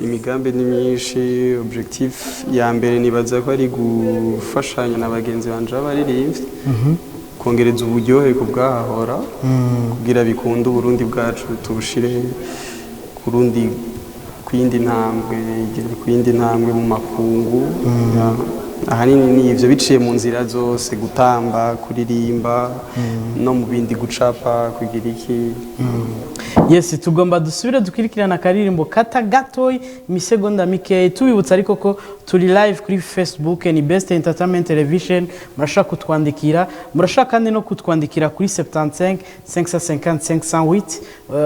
[SPEAKER 9] Imigambi ni myinshi. Objectif ya mbere nibaza ko ari gufashanya na bagenzi banje b'abaririmbyi kongereza uburyohe ku bwahahora kugira bikunde Uburundi bwacu tubushire ku rundi, ku yindi ntambwe, igere ku yindi ntambwe mu makungu. Ya, ahanini ni ivyo, biciye mu nzira zose: gutamba, kuririmba, no mu bindi, gucapa, kugira iki.
[SPEAKER 2] Yes, tugomba dusubire dukurikirana akaririmbo Kata gatoyi, imisegonda mikeyi. Tubibutsa ariko ko turi live kuri Facebook, ni Best Entertainment Television. Murashaka kutwandikira, murashaka kandi no kutwandikira kuri 75 550 508.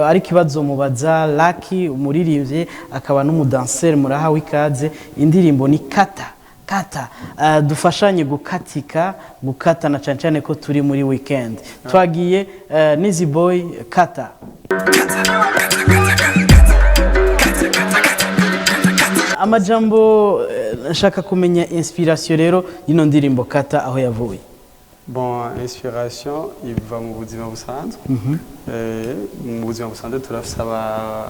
[SPEAKER 2] Ariko ikibazo mubaza Lucky, umuririmbyi akaba n'umudanseri, murahawe ikaze. Indirimbo ni Kata. Kata, dufashanye gukatika, gukata, na cyane cyane ko turi muri weekend. Twagiye, Nizi Boy, Kata. Amajambo, nshaka kumenya inspiration rero y'ino ndirimbo Kata, aho yavuye.
[SPEAKER 9] Bon, inspiration iva mu buzima busanzwe. Mu buzima busanzwe turafise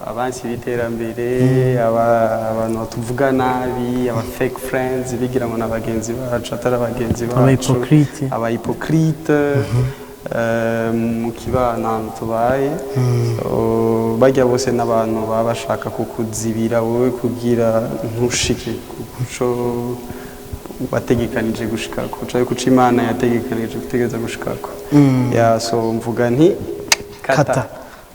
[SPEAKER 9] abansi b'iterambere, abantu batuvuga nabi, aba fake friends bigira ngo n'abagenzi bacu atari abagenzi bacu.
[SPEAKER 2] Aba hypocrite.
[SPEAKER 9] Aba hypocrite, mu kibano ahantu tubaye. So, bajya bose n'abantu baba bashaka kukuzibira wowe kugira ntushike kuco wategekanije gushikako canke kuco Imana yategekanije gutegereza gushikako. Ya, so mvuga nti kata,
[SPEAKER 2] Kata.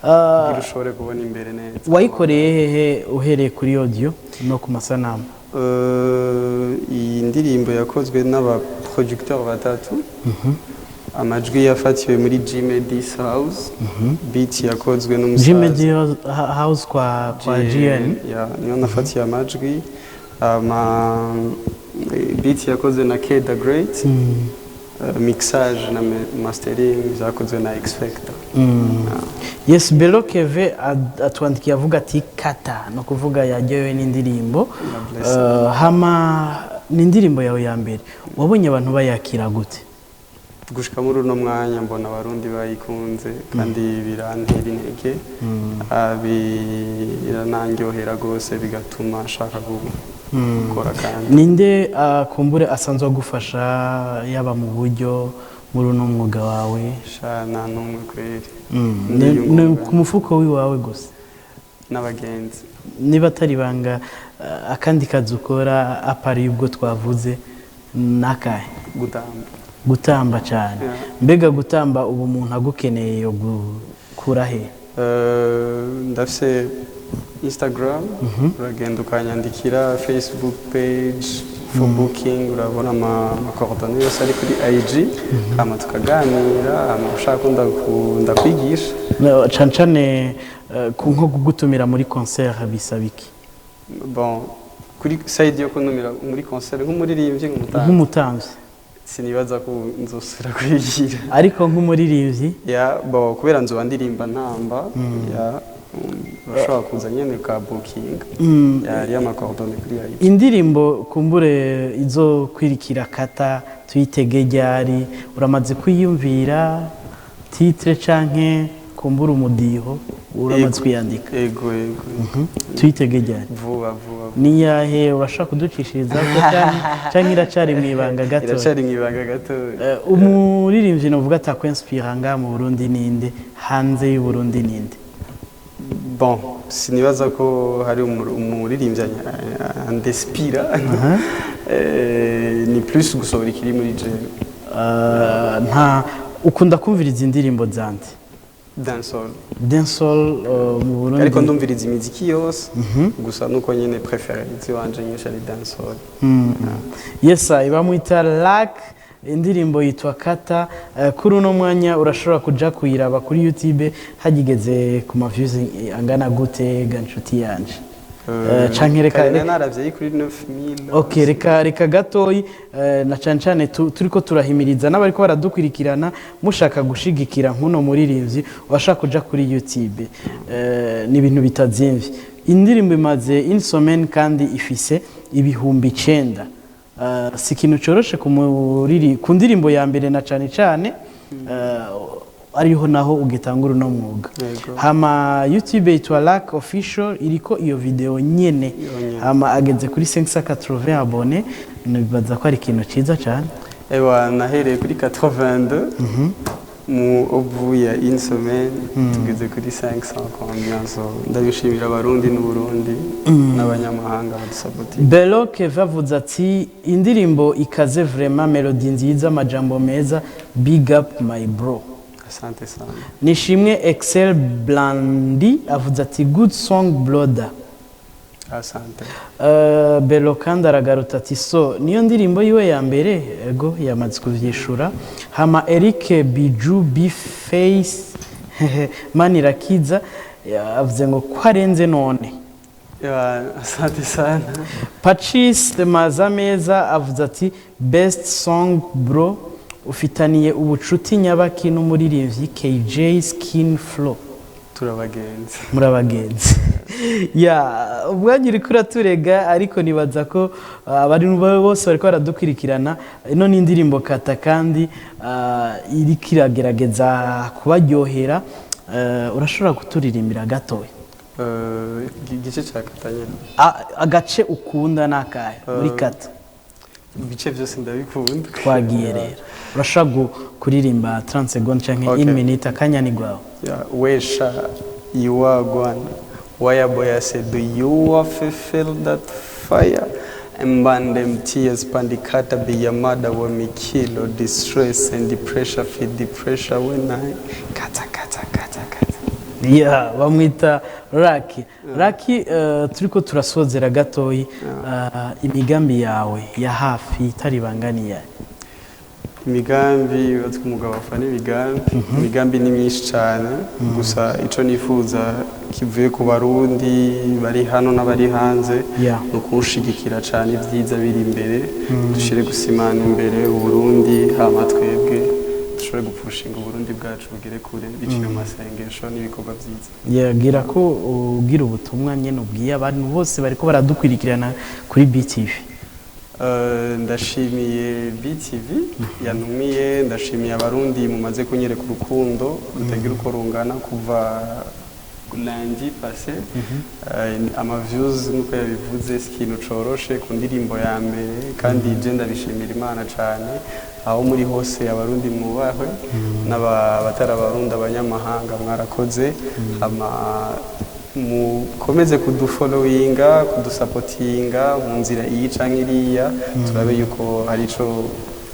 [SPEAKER 9] kugira ushobore kubona imbere neza.
[SPEAKER 2] Wayikoreye hehe, uhereye kuri audio no ku masanamu?
[SPEAKER 9] Iyi ndirimbo yakozwe n'aba producteur batatu. Amajwi yafatiwe muri G Medis House, beat yakozwe n'umusaza
[SPEAKER 2] G House kwa GN.
[SPEAKER 9] Ya, niyo nafatiye amajwi. Ama beat yakozwe na K the Great. Mixage na mastering byakozwe na X Factor.
[SPEAKER 2] Yes, Belo Keve atwandikiye avuga ati kata, no kuvuga yaryohewe n'indirimbo.
[SPEAKER 9] Bless.
[SPEAKER 2] Hama ni indirimbo yawe ya mbere, wabonye abantu bayakira gute?
[SPEAKER 9] Gushika muri uno mwanya mbona Abarundi bayikunze kandi birantera intege. Biranandyohera rwose, bigatuma nshaka gukora kandi.
[SPEAKER 2] Ninde kumbure asanzwe agufasha, yaba mu buryo, muri uno mwuga wawe?
[SPEAKER 9] Sha, nta n'umwe kweri.
[SPEAKER 2] Ni ku mufuko w'iwawe gusa?
[SPEAKER 9] N'abagenzi.
[SPEAKER 2] Niba atari ibanga, akandi kazi ukora à part ubwo twavuze nakahe?
[SPEAKER 9] Gutamba.
[SPEAKER 2] Gutamba cyane?
[SPEAKER 9] Yeah.
[SPEAKER 2] Mbega gutamba, ubu umuntu agukeneye yo gukura he?
[SPEAKER 9] Ndafise Instagram, uragenda ukanyandikira, Facebook page for booking, urabona ama coordonnées yose ari kuri IG, hama tukaganira, hama ushaka ko ndakwigisha.
[SPEAKER 2] No, cane cane nko kugutumira muri concert bisaba iki?
[SPEAKER 9] Bon, kuri side yo kuntumira muri concert nk'umuririmbyi, nk'umutambyi?
[SPEAKER 2] Nk'umutambyi.
[SPEAKER 9] Sinibaza ko nzosubira kuyigira.
[SPEAKER 2] Ariko nk'umuririmbyi?
[SPEAKER 9] Ya, bon, kubera nzoba ndirimba ntamba, ya, urashobora kuza nyene uka booking, ya, hariyo ama coordonnées kuri IG.
[SPEAKER 2] Indirimbo kumbure izo kwirikira kata tuyitege ryari? Uramaze kwiyumvira titre canke kumbura umudiho uramaze kwiyandika?
[SPEAKER 9] Ego.
[SPEAKER 2] Tuyitege ryari?
[SPEAKER 9] Vuba vuba.
[SPEAKER 2] Niyahe? Urashaka kuducishiriza ko canke iracari mu ibanga gato?
[SPEAKER 9] Iracari mu ibanga gato.
[SPEAKER 2] Umuririmbyi novuga atakwinspira ngaha mu Burundi ninde? Hanze y'u Burundi ninde?
[SPEAKER 9] Bon, sinibaza ko hari umuririmbyi andespira. Ni plus gusohora ikiri muri jewe.
[SPEAKER 2] Nta ukunda kumviriza indirimbo zande?
[SPEAKER 9] Dancehall.
[SPEAKER 2] Dancehall mu Burundi?
[SPEAKER 9] Ariko ndumviriza imiziki yose, gusa nuko nyene préféré iziwanje nyinshi ari dancehall.
[SPEAKER 2] Yes, bamwita Lack, indirimbo yitwa Kata. Kuri uno mwanya urashobora kuja kuyiraba kuri YouTube. Hagigeze ku ma views angana gute ga nshuti yanje? Canke reka
[SPEAKER 9] Kare naravye kuri 9000.
[SPEAKER 2] Okay, reka gatoyi, na cane cane turiko turahimiriza n'abariko baradukurikirana, mushaka gushigikira nkuno muririmbyi, washaka kuja kuri YouTube. Ni ibintu bitazimvye. Indirimbo imaze une semaine kandi ifise 9000. Si ikintu coroshe ku ndirimbo ya mbere, na cane cane ariho naho ugitangura uno mwuga.
[SPEAKER 9] Yego.
[SPEAKER 2] Hama YouTube yitwa Lack Official, iriko iyo video nyene.
[SPEAKER 9] Yonyene.
[SPEAKER 2] Hama ageze kuri 580 abonnés, nibaza ko ari ikintu ciza cyane.
[SPEAKER 9] Ewa, nahereye kuri 82, mu ubu ya une semaine tugeze kuri 500 combien, so ndabishimira Abarundi n'Uburundi n'abanyamahanga badusapoti.
[SPEAKER 2] Belo Keva avuze ati indirimbo ikaze vraiment, melody nziza, amajambo meza, big up my bro.
[SPEAKER 9] Asante sana.
[SPEAKER 2] Nishimwe Excel Blandi avuze ati good song brother.
[SPEAKER 9] Asante.
[SPEAKER 2] Belo kandi aragaruta ati so niyo ndirimbo yiwe ya mbere? Ego, yamaze kuvyishura. Hama Eric Biju Bface Manirakiza avuze ngo ko arenze none.
[SPEAKER 9] Ewa, asante sana.
[SPEAKER 2] Patrice Mazameza avuze ati best song bro, ufitaniye ubucuti nyabaki n'umuririmbyi KJ Skin Flow?
[SPEAKER 9] Turabagenzi.
[SPEAKER 2] Muri abagenzi? Ya, umwanya uriko uraturega, ariko nibaza ko abari bose bariko baradukurikirana, ino ni indirimbo kata kandi iriko iragerageza kubaryohera. Urashobora kuturirimbira gatoya?
[SPEAKER 9] Igice cya kata nyine?
[SPEAKER 2] Agace ukunda ni akahe muri kata?
[SPEAKER 9] Ibice byose ndabikunda.
[SPEAKER 2] Twagiye rero, urashobora kuririmba 30 secondes canke
[SPEAKER 9] Okay.
[SPEAKER 2] 1 minute, akanya ni gwawe.
[SPEAKER 9] Yeah, wesha you are gone. Wire boy, I said, do you have feel that fire? And burn them tears, pandikata be your mother when me kill or distress and the pressure feed the pressure when I kata kata kata kata.
[SPEAKER 2] Ya, bamwita Raki. Raki, turiko turasozera gatoyi. Imigambi yawe ya hafi itari banganiye?
[SPEAKER 9] Imigambi, batwe umugabo afana imigambi. Imigambi ni myinshi cyane. Gusa ico nifuza kivuye ku Barundi bari hano n'abari hanze ni ukunshigikira cyane. Ibyiza biri imbere, dushire gusimana imbere Uburundi, hama twebwe dushobore gupushinga Uburundi bwacu bugere kure biciye mu masengesho n'ibikorwa byiza.
[SPEAKER 2] Yagira ko ugira ubutumwa nyene ubwiye abantu bose bariko baradukurikirana kuri BTV.
[SPEAKER 9] Ndashimiye BTV yantumiye, ndashimiye Abarundi mumaze kunyereka urukundo rutagira uko rungana kuva lundi passé. Ama views, nkuko yabivuze, si ikintu coroshe ku ndirimbo ya mbere, kandi je ndabishimira Imana cane. Aho muri hose, Abarundi mwubahwe, n'abatari Abarundi, abanyamahanga, mwarakoze. Ama mukomeze kudufollowinga, kudusapotinga mu nzira iyi canke iriya, turabe yuko hari ico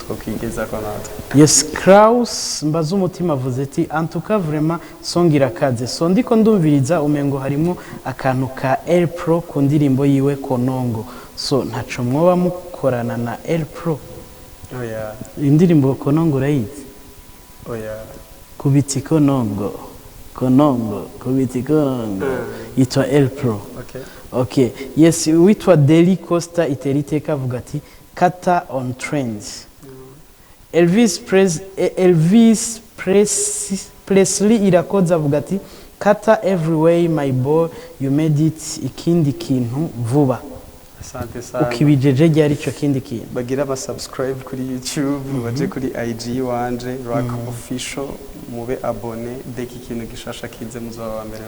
[SPEAKER 9] twokwigezako natwe.
[SPEAKER 2] Yes, Kraus mbaza umutima avuze ati: "En tout cas, vraiment song irakaze." So ndiko ndumviriza umengo harimo akantu ka El Pro ku ndirimbo yiwe Konongo. So ntaco mwoba mukorana na El Pro?
[SPEAKER 9] Oya.
[SPEAKER 2] Indirimbo Konongo urayizi?
[SPEAKER 9] Oya.
[SPEAKER 2] Kubiti Konongo, Konongo, kubiti Konongo, yitwa El Pro.
[SPEAKER 9] Okay.
[SPEAKER 2] Okay, yes, witwa Deli Costa Iteriteka avuga ati: "Kata on trends." Elvis Presley Irakoze avuga ati: "Kata every way, my boy, you made it. Ikindi kintu vuba."
[SPEAKER 9] Asante sana.
[SPEAKER 2] Ukibijeje ryari ico kindi kintu?
[SPEAKER 9] Bagira aba subscribe kuri YouTube, baje kuri IG wanje, Rock Official, mube abone deki ikintu gishasha kize muzoba wa mbere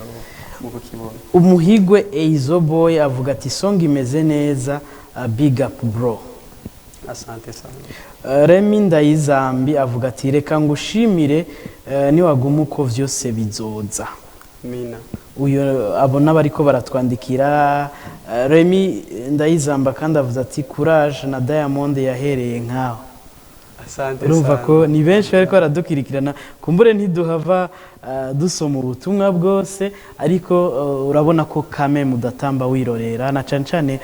[SPEAKER 9] mu kukibona.
[SPEAKER 2] Umuhigwe Eizo Boy avuga ati: "Song imeze neza, big up bro."
[SPEAKER 9] Asante sana.
[SPEAKER 2] Remy Ndayizambi avuga ati: "Reka ngushimire, niwaguma uko vyose bizoza."
[SPEAKER 9] Mina.
[SPEAKER 2] Uyu abona bariko baratwandikira. Remy Ndayizamba kandi avuze ati: "Courage, na Diamond yahereye nkaho."
[SPEAKER 9] Asante
[SPEAKER 2] Urumva
[SPEAKER 9] sana.
[SPEAKER 2] ko ni benshi bariko baradukurikirana. Kumbure ntiduhava dusoma ubutumwa bwose, ariko urabona ko kame mudatamba wirorera, na cane cane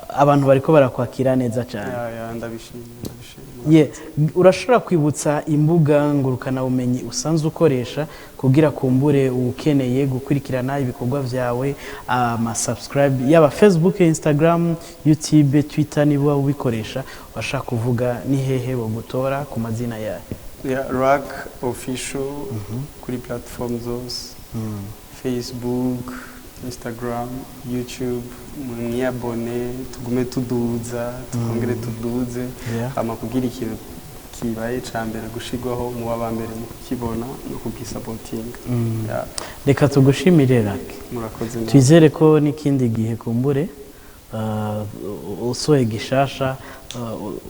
[SPEAKER 2] abantu bariko barakwakira neza cane.
[SPEAKER 9] Ya, ndabishimye, ndabishimye.
[SPEAKER 2] Ye, urashobora kwibutsa imbuga ngurukanabumenyi usanzwe ukoresha kugira kumbure ukeneye gukurikirana ibikorwa vyawe, ama subscribe, yaba Facebook, Instagram, YouTube, Twitter, niba ubikoresha, washaka kuvuga ni hehe bogutora ku mazina yawe?
[SPEAKER 9] Ya, Rock Official kuri platform zose, Facebook, Instagram, YouTube. Mwiyabone, tugume tuduza, twongere tuduze. Hama kugira ikintu kibaye ca mbere gushirwaho, muba ba mbere mu kukibona no kugisapotinga. Ya.
[SPEAKER 2] Reka tugushimire, Rak.
[SPEAKER 9] Murakoze nawe.
[SPEAKER 2] Twizere ko n'ikindi gihe kumbure usohoye gishasha,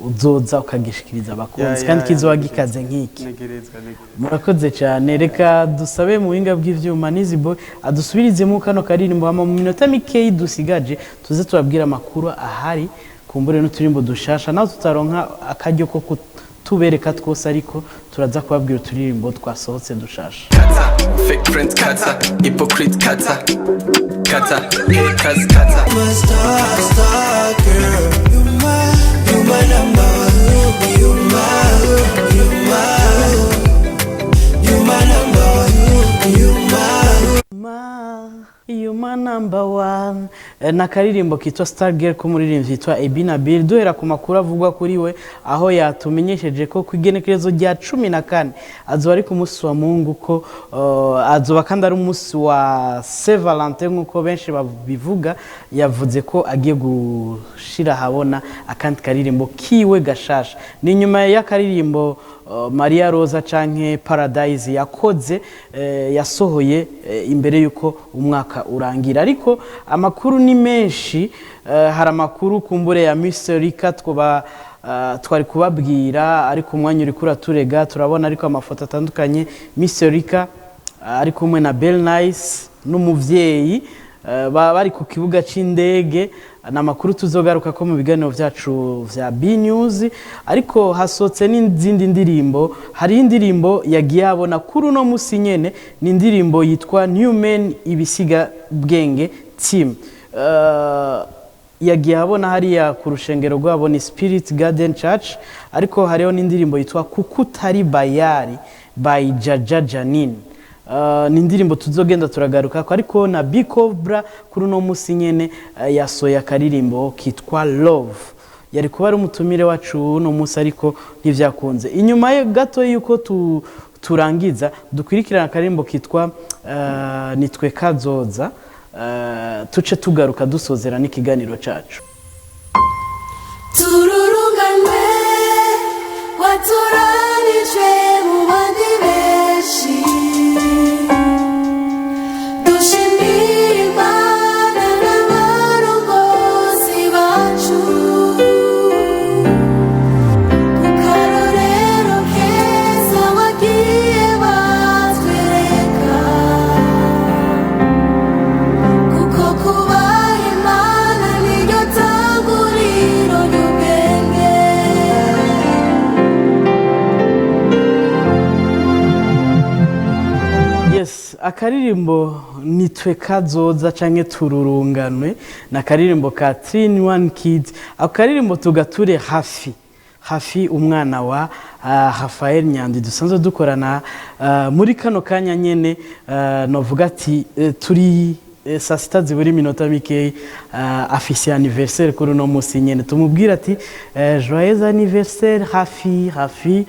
[SPEAKER 2] uzoza ukagishikiriza abakunzi kandi kizoba gikaze nk'iki.
[SPEAKER 9] Negerezwa, negerezwa.
[SPEAKER 2] Murakoze cyane. Reka dusabe mu buhinga bw'ivyuma Nizibo adusubirizemo kano karirimbo, hama mu minota mikeyi dusigaje tuze tubabwire amakuru ahari, kumbure n'uturimbo dushasha, naho tutaronka akaryo ko kutubereka twose, ariko turaza kubabwira uturirimbo twasohotse dushasha.
[SPEAKER 5] Kata, fake friends kata, hypocrite kata, kata, haters kata.
[SPEAKER 10] My star, star girl. You my number one. You my number one. You my.
[SPEAKER 2] You my number one. Na karirimbo kitwa Star Girl k'umuririmbyi yitwa Ebina Bill. Duhera ku makuru avugwa kuri we, aho yatumenyesheje ko ku igenekerezo rya 14 azoba ari ku munsi wa Mungu, ko azoba kandi ari umunsi wa Saint Valentin nk'uko benshi babivuga. Yavuze ko agiye gushira ahabona akandi karirimbo kiwe gashasha. Ni nyuma y'akaririmbo Maria Rosa canke Paradise yakoze, yasohoye imbere yuko umwaka urangira. Ariko amakuru ni menshi. Hari amakuru kumbure ya Mr. Rika twoba twari kubabwira, ariko umwanya uri kuraturega. Turabona ariko amafoto atandukanye, Mr. Rika ari kumwe na Bell Nice n'umuvyeyi, bari ku kibuga c'indege. Ni amakuru tuzogaruka ko mu biganiro vyacu vya B News. Ariko hasohotse n'izindi ndirimbo. Hari indirimbo yagiye abona kuri uno musi nyene, ni indirimbo yitwa New Man Ibisiga Bwenge Team. Yagiye abona hariya ku rushengero rwabo ni Spirit Garden Church, ariko hariho n'indirimbo yitwa Kukutari Bayari by Jaja Janine. Ni indirimbo tuzogenda turagaruka ko, ariko na B Cobra kuri uno musi nyene yasohoye akaririmbo kitwa Love. Yari kuba ari umutumire wacu uno munsi, ariko ntivyakunze. Inyuma ye gato yuko turangiza, dukurikirana akaririmbo kitwa Nitwe Kazoza, tuce tugaruka dusozera n'ikiganiro cacu.
[SPEAKER 1] Tururunganwe watoranijwe mu bandi benshi, dushimire Imana n'abarongozi bacu ku karorero keza bagiye batwereka, kuko kubaha Imana niryo tanguriro ry'ubwenge.
[SPEAKER 2] Yes, akaririmbo Nitwe Kazoza canke Tururunganwe na akaririmbo ka 3 in 1 Kids. Ako karirimbo tugature hafi hafi umwana wa Rafael Nyandi dusanzwe dukorana muri kano kanya nyene. Novuga ati turi saa 6 zibura iminota mikeyi, afise anniversaire kuri uno musi nyene. Tumubwira ati joyeux anniversaire hafi hafi,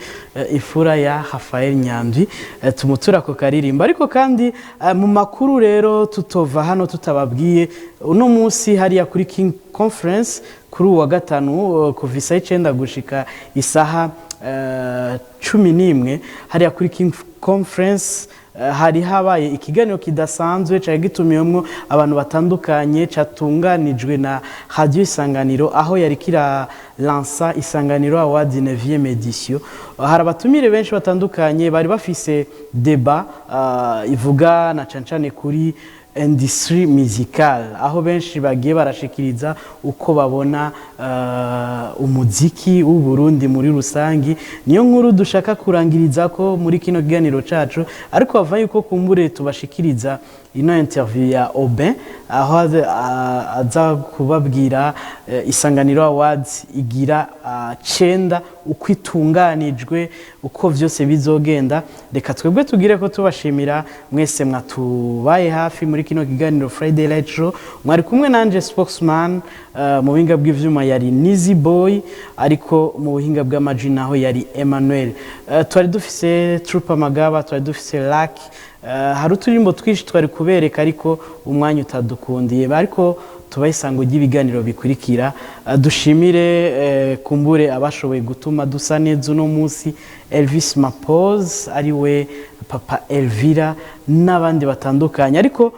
[SPEAKER 2] ifura ya Rafael Nyandwi. Tumutura ako karirimbo. Ariko kandi mu makuru rero tutova hano tutababwiye, uno munsi hariya kuri King Conference kuri uwa gatanu, kuva isaha 9 gushika isaha 11, hariya kuri King Conference hari habaye ikiganiro kidasanzwe cyari gitumiwemo abantu batandukanye, cyatunganijwe na Radio Isanganiro, aho yari kira lansa Isanganiro Award 9e édition. Hari abatumire benshi batandukanye bari bafise débat ivuga na cane cane kuri industrie musicale, aho benshi bagiye barashikiriza uko babona umuziki w'u Burundi muri rusangi. Niyo nkuru dushaka kurangiriza ko muri kino kiganiro cacu, ariko bava yuko kumbure tubashikiriza ino interview ya Aubin, aho aza kubabwira Isanganiro Awards igira 9, uko itunganijwe, uko vyose bizogenda. Reka twebwe tugire ko tubashimira mwese mwatubaye hafi muri kino kiganiro Friday Light Show. Mwari kumwe nanje Spokesman, mu buhinga bw'ivyuma yari Nizi Boy, ariko mu buhinga bw'amaji naho yari Emmanuel. Twari dufise Troupe Amagaba, twari dufise Luck, hari uturimbo twinshi twari kubereka ariko umwanya utadukundiye, ariko tubahe isango ry'ibiganiro bikurikira. Dushimire kumbure abashoboye gutuma dusa neza uno munsi, Elvis Mapose ariwe Papa Elvira n'abandi batandukanye. Ariko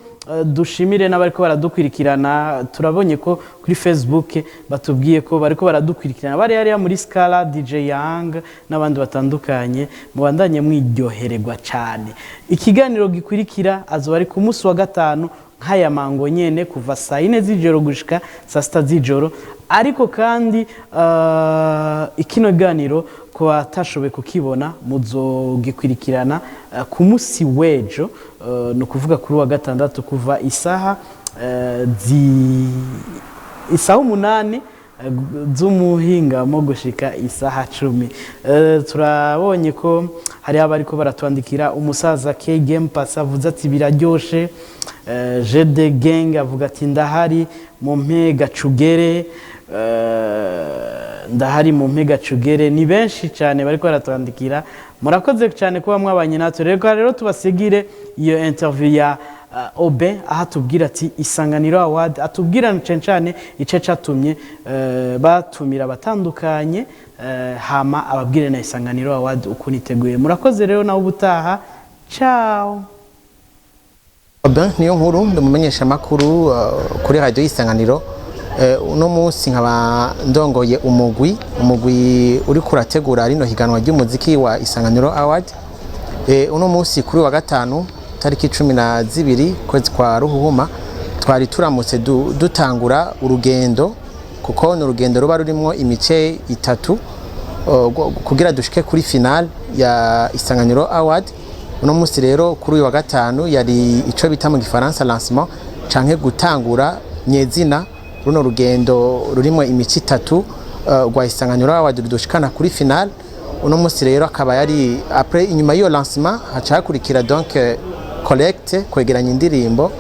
[SPEAKER 2] dushimire n'abariko baradukurikirana. Turabonye ko kuri Facebook batubwiye ko bariko baradukurikirana bari hariya muri Scala, DJ Young n'abandi batandukanye. Mubandanye mwiryohererwa cyane. Ikiganiro gikurikira azoba ari ku munsi wa gatanu nk'aya mango nyene, kuva saa 4 z'ijoro gushika saa 6 z'ijoro. Ariko kandi ikino kiganiro ku batashoboye kukibona muzogikurikirana ku munsi w'ejo, ni ukuvuga kuri wa gatandatu, kuva isaha isaha 8 z'umuhingamo gushika isaha 10. Turabonye ko hari abariko baratwandikira. Umusaza K Game Pass avuze ati biraryoshe. GD Gang avuga ati ndahari mu mpega cugere, ndahari mu mpega cugere. Ni benshi cyane bariko baratwandikira. Murakoze cyane kuba mwabanye natwe. Reka rero tubasigire iyo interview ya Obe, aho atubwira ati Isanganiro Award, atubwira cyane cyane ice catumye batumira abatandukanye, hama ababwire na Isanganiro Award ukuntu iteguye. Murakoze rero, nawe ubutaha, ciao.
[SPEAKER 11] Aubin niyo nkuru, ndumumenyesha makuru kuri radio Isanganiro. Uno munsi nkaba ndongoye umugwi uri kurategura rino higanwa ry'umuziki wa Isanganiro Award. Uno munsi kuri wa gatanu tariki 12 kwezi kwa Ruhuhuma twari turamutse dutangura urugendo, kuko ni urugendo ruba rurimwo imice itatu kugira dushike kuri final ya Isanganiro Award. Uno munsi rero kuri uyu wa gatanu yari ico bita mu gifaransa lancement canke gutangura nyezina. Runo rugendo rurimo imico itatu rwa Isanganiro Award rudushikana kuri finale. Uno munsi rero akaba yari après, inyuma y'iyo lancement haca hakurikira donc collecte, kwegeranya indirimbo.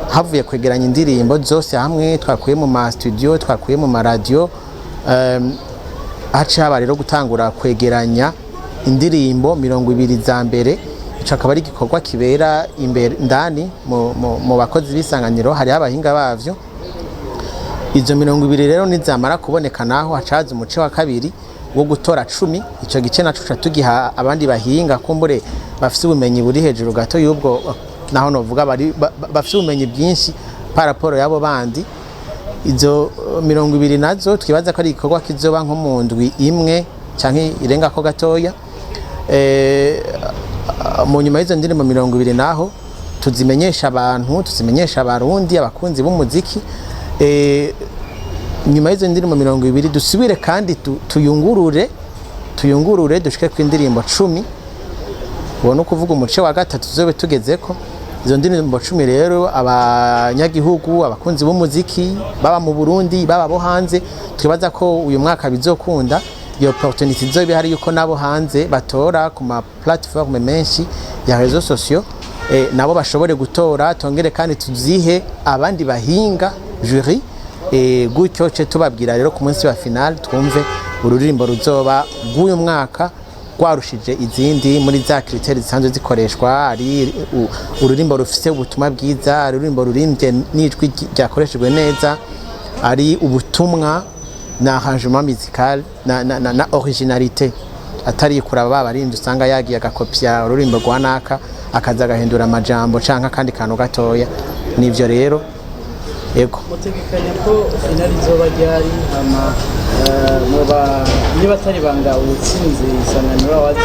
[SPEAKER 11] Havuye kwegeranya indirimbo zose hamwe twakuye mu ma studio, twakuye mu ma radio, haca haba rero gutangura kwegeranya indirimbo 20 za mbere. Ico akaba ari igikorwa kibera imbere ndani mu bakozi b'Isanganiro, hariho abahinga bavyo. Izo 20 rero nizamara kuboneka, naho hacaza umuce wa kabiri wo gutora 10. Ico gice naco ca tugiha abandi bahinga, kumbure bafise ubumenyi buri hejuru gato y'ubwo, naho novuga bari bafise ubumenyi bwinshi par rapport y'abo bandi. Izo 20 nazo twibaza ko ari igikorwa kizoba nko mu ndwi imwe canke irenga ko gatoya. Mu nyuma y'izo ndirimbo 20 naho tuzimenyesha abantu, tuzimenyesha Abarundi, abakunzi b'umuziki. Nyuma y'izo ndirimbo 20 dusubire kandi tuyungurure dushike ku indirimbo 10. Uwo ni ukuvuga umuce wa gatatu tuzobe tugezeko. Izo ndirimbo 10 rero, abanyagihugu, abakunzi b'umuziki, baba mu Burundi, baba bo hanze, twibaza ko uyu mwaka bizokunda, iyo opportunity izoba ihari yuko nabo hanze batora ku ma plateforme menshi ya réseaux sociaux, nabo bashobore gutora. Tongere kandi tuzihe abandi bahinga, jury. Gutyo ce tubabwira rero ku munsi wa final, twumve ururirimbo ruzoba rw'uyu mwaka rwarushije izindi muri za critères zisanzwe zikoreshwa: ari ururimbo rufise ubutumwa bwiza, ari ururimbo rurimbye n'ijwi ryakoreshejwe neza, ari ubutumwa na arrangement musical na originalité, atari kuraba ba baririmbyi usanga yagiye agakopya ururimbo rwa naka, akaza agahindura amajambo canke akandi kantu gatoya. Nivyo rero, yego.
[SPEAKER 2] Mutegekanya ko finale izoba ryari? Hama muba niba atari banga, uwutsinze Isanganiro Award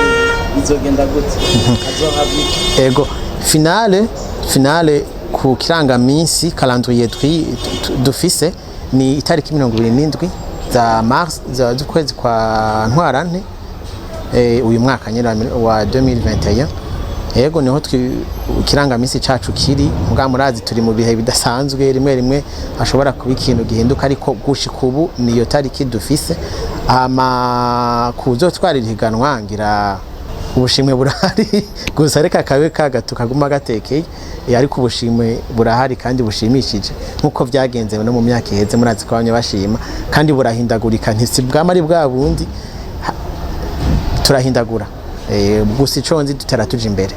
[SPEAKER 2] izogenda gute? Azohabwa iki?
[SPEAKER 11] Ego, finale ku kirangaminsi, calendrier dufise, ni itariki 27 za mars, z'ukwezi kwa Ntwarante, uyu mwaka nyine wa 2021. Yego, niho ikirangaminsi cacu kiri. Muga murazi turi mu bihe bidasanzwe, rimwe rimwe hashobora kuba ikintu gihinduka, ariko gushika ubu niyo tariki dufise. Hama kuzotwara ihiganwa, ngira ubushimwe burahari, gusa reka kabe kagato kaguma gatekeye. Ariko ubushimwe burahari kandi bushimishije, nkuko byagenze no mu myaka iheze. Murazi ko bamwe bashima kandi burahindagurika, ntisi bwama ari bwa bundi, turahindagura. Gusa ico nzi, dutera tuja imbere.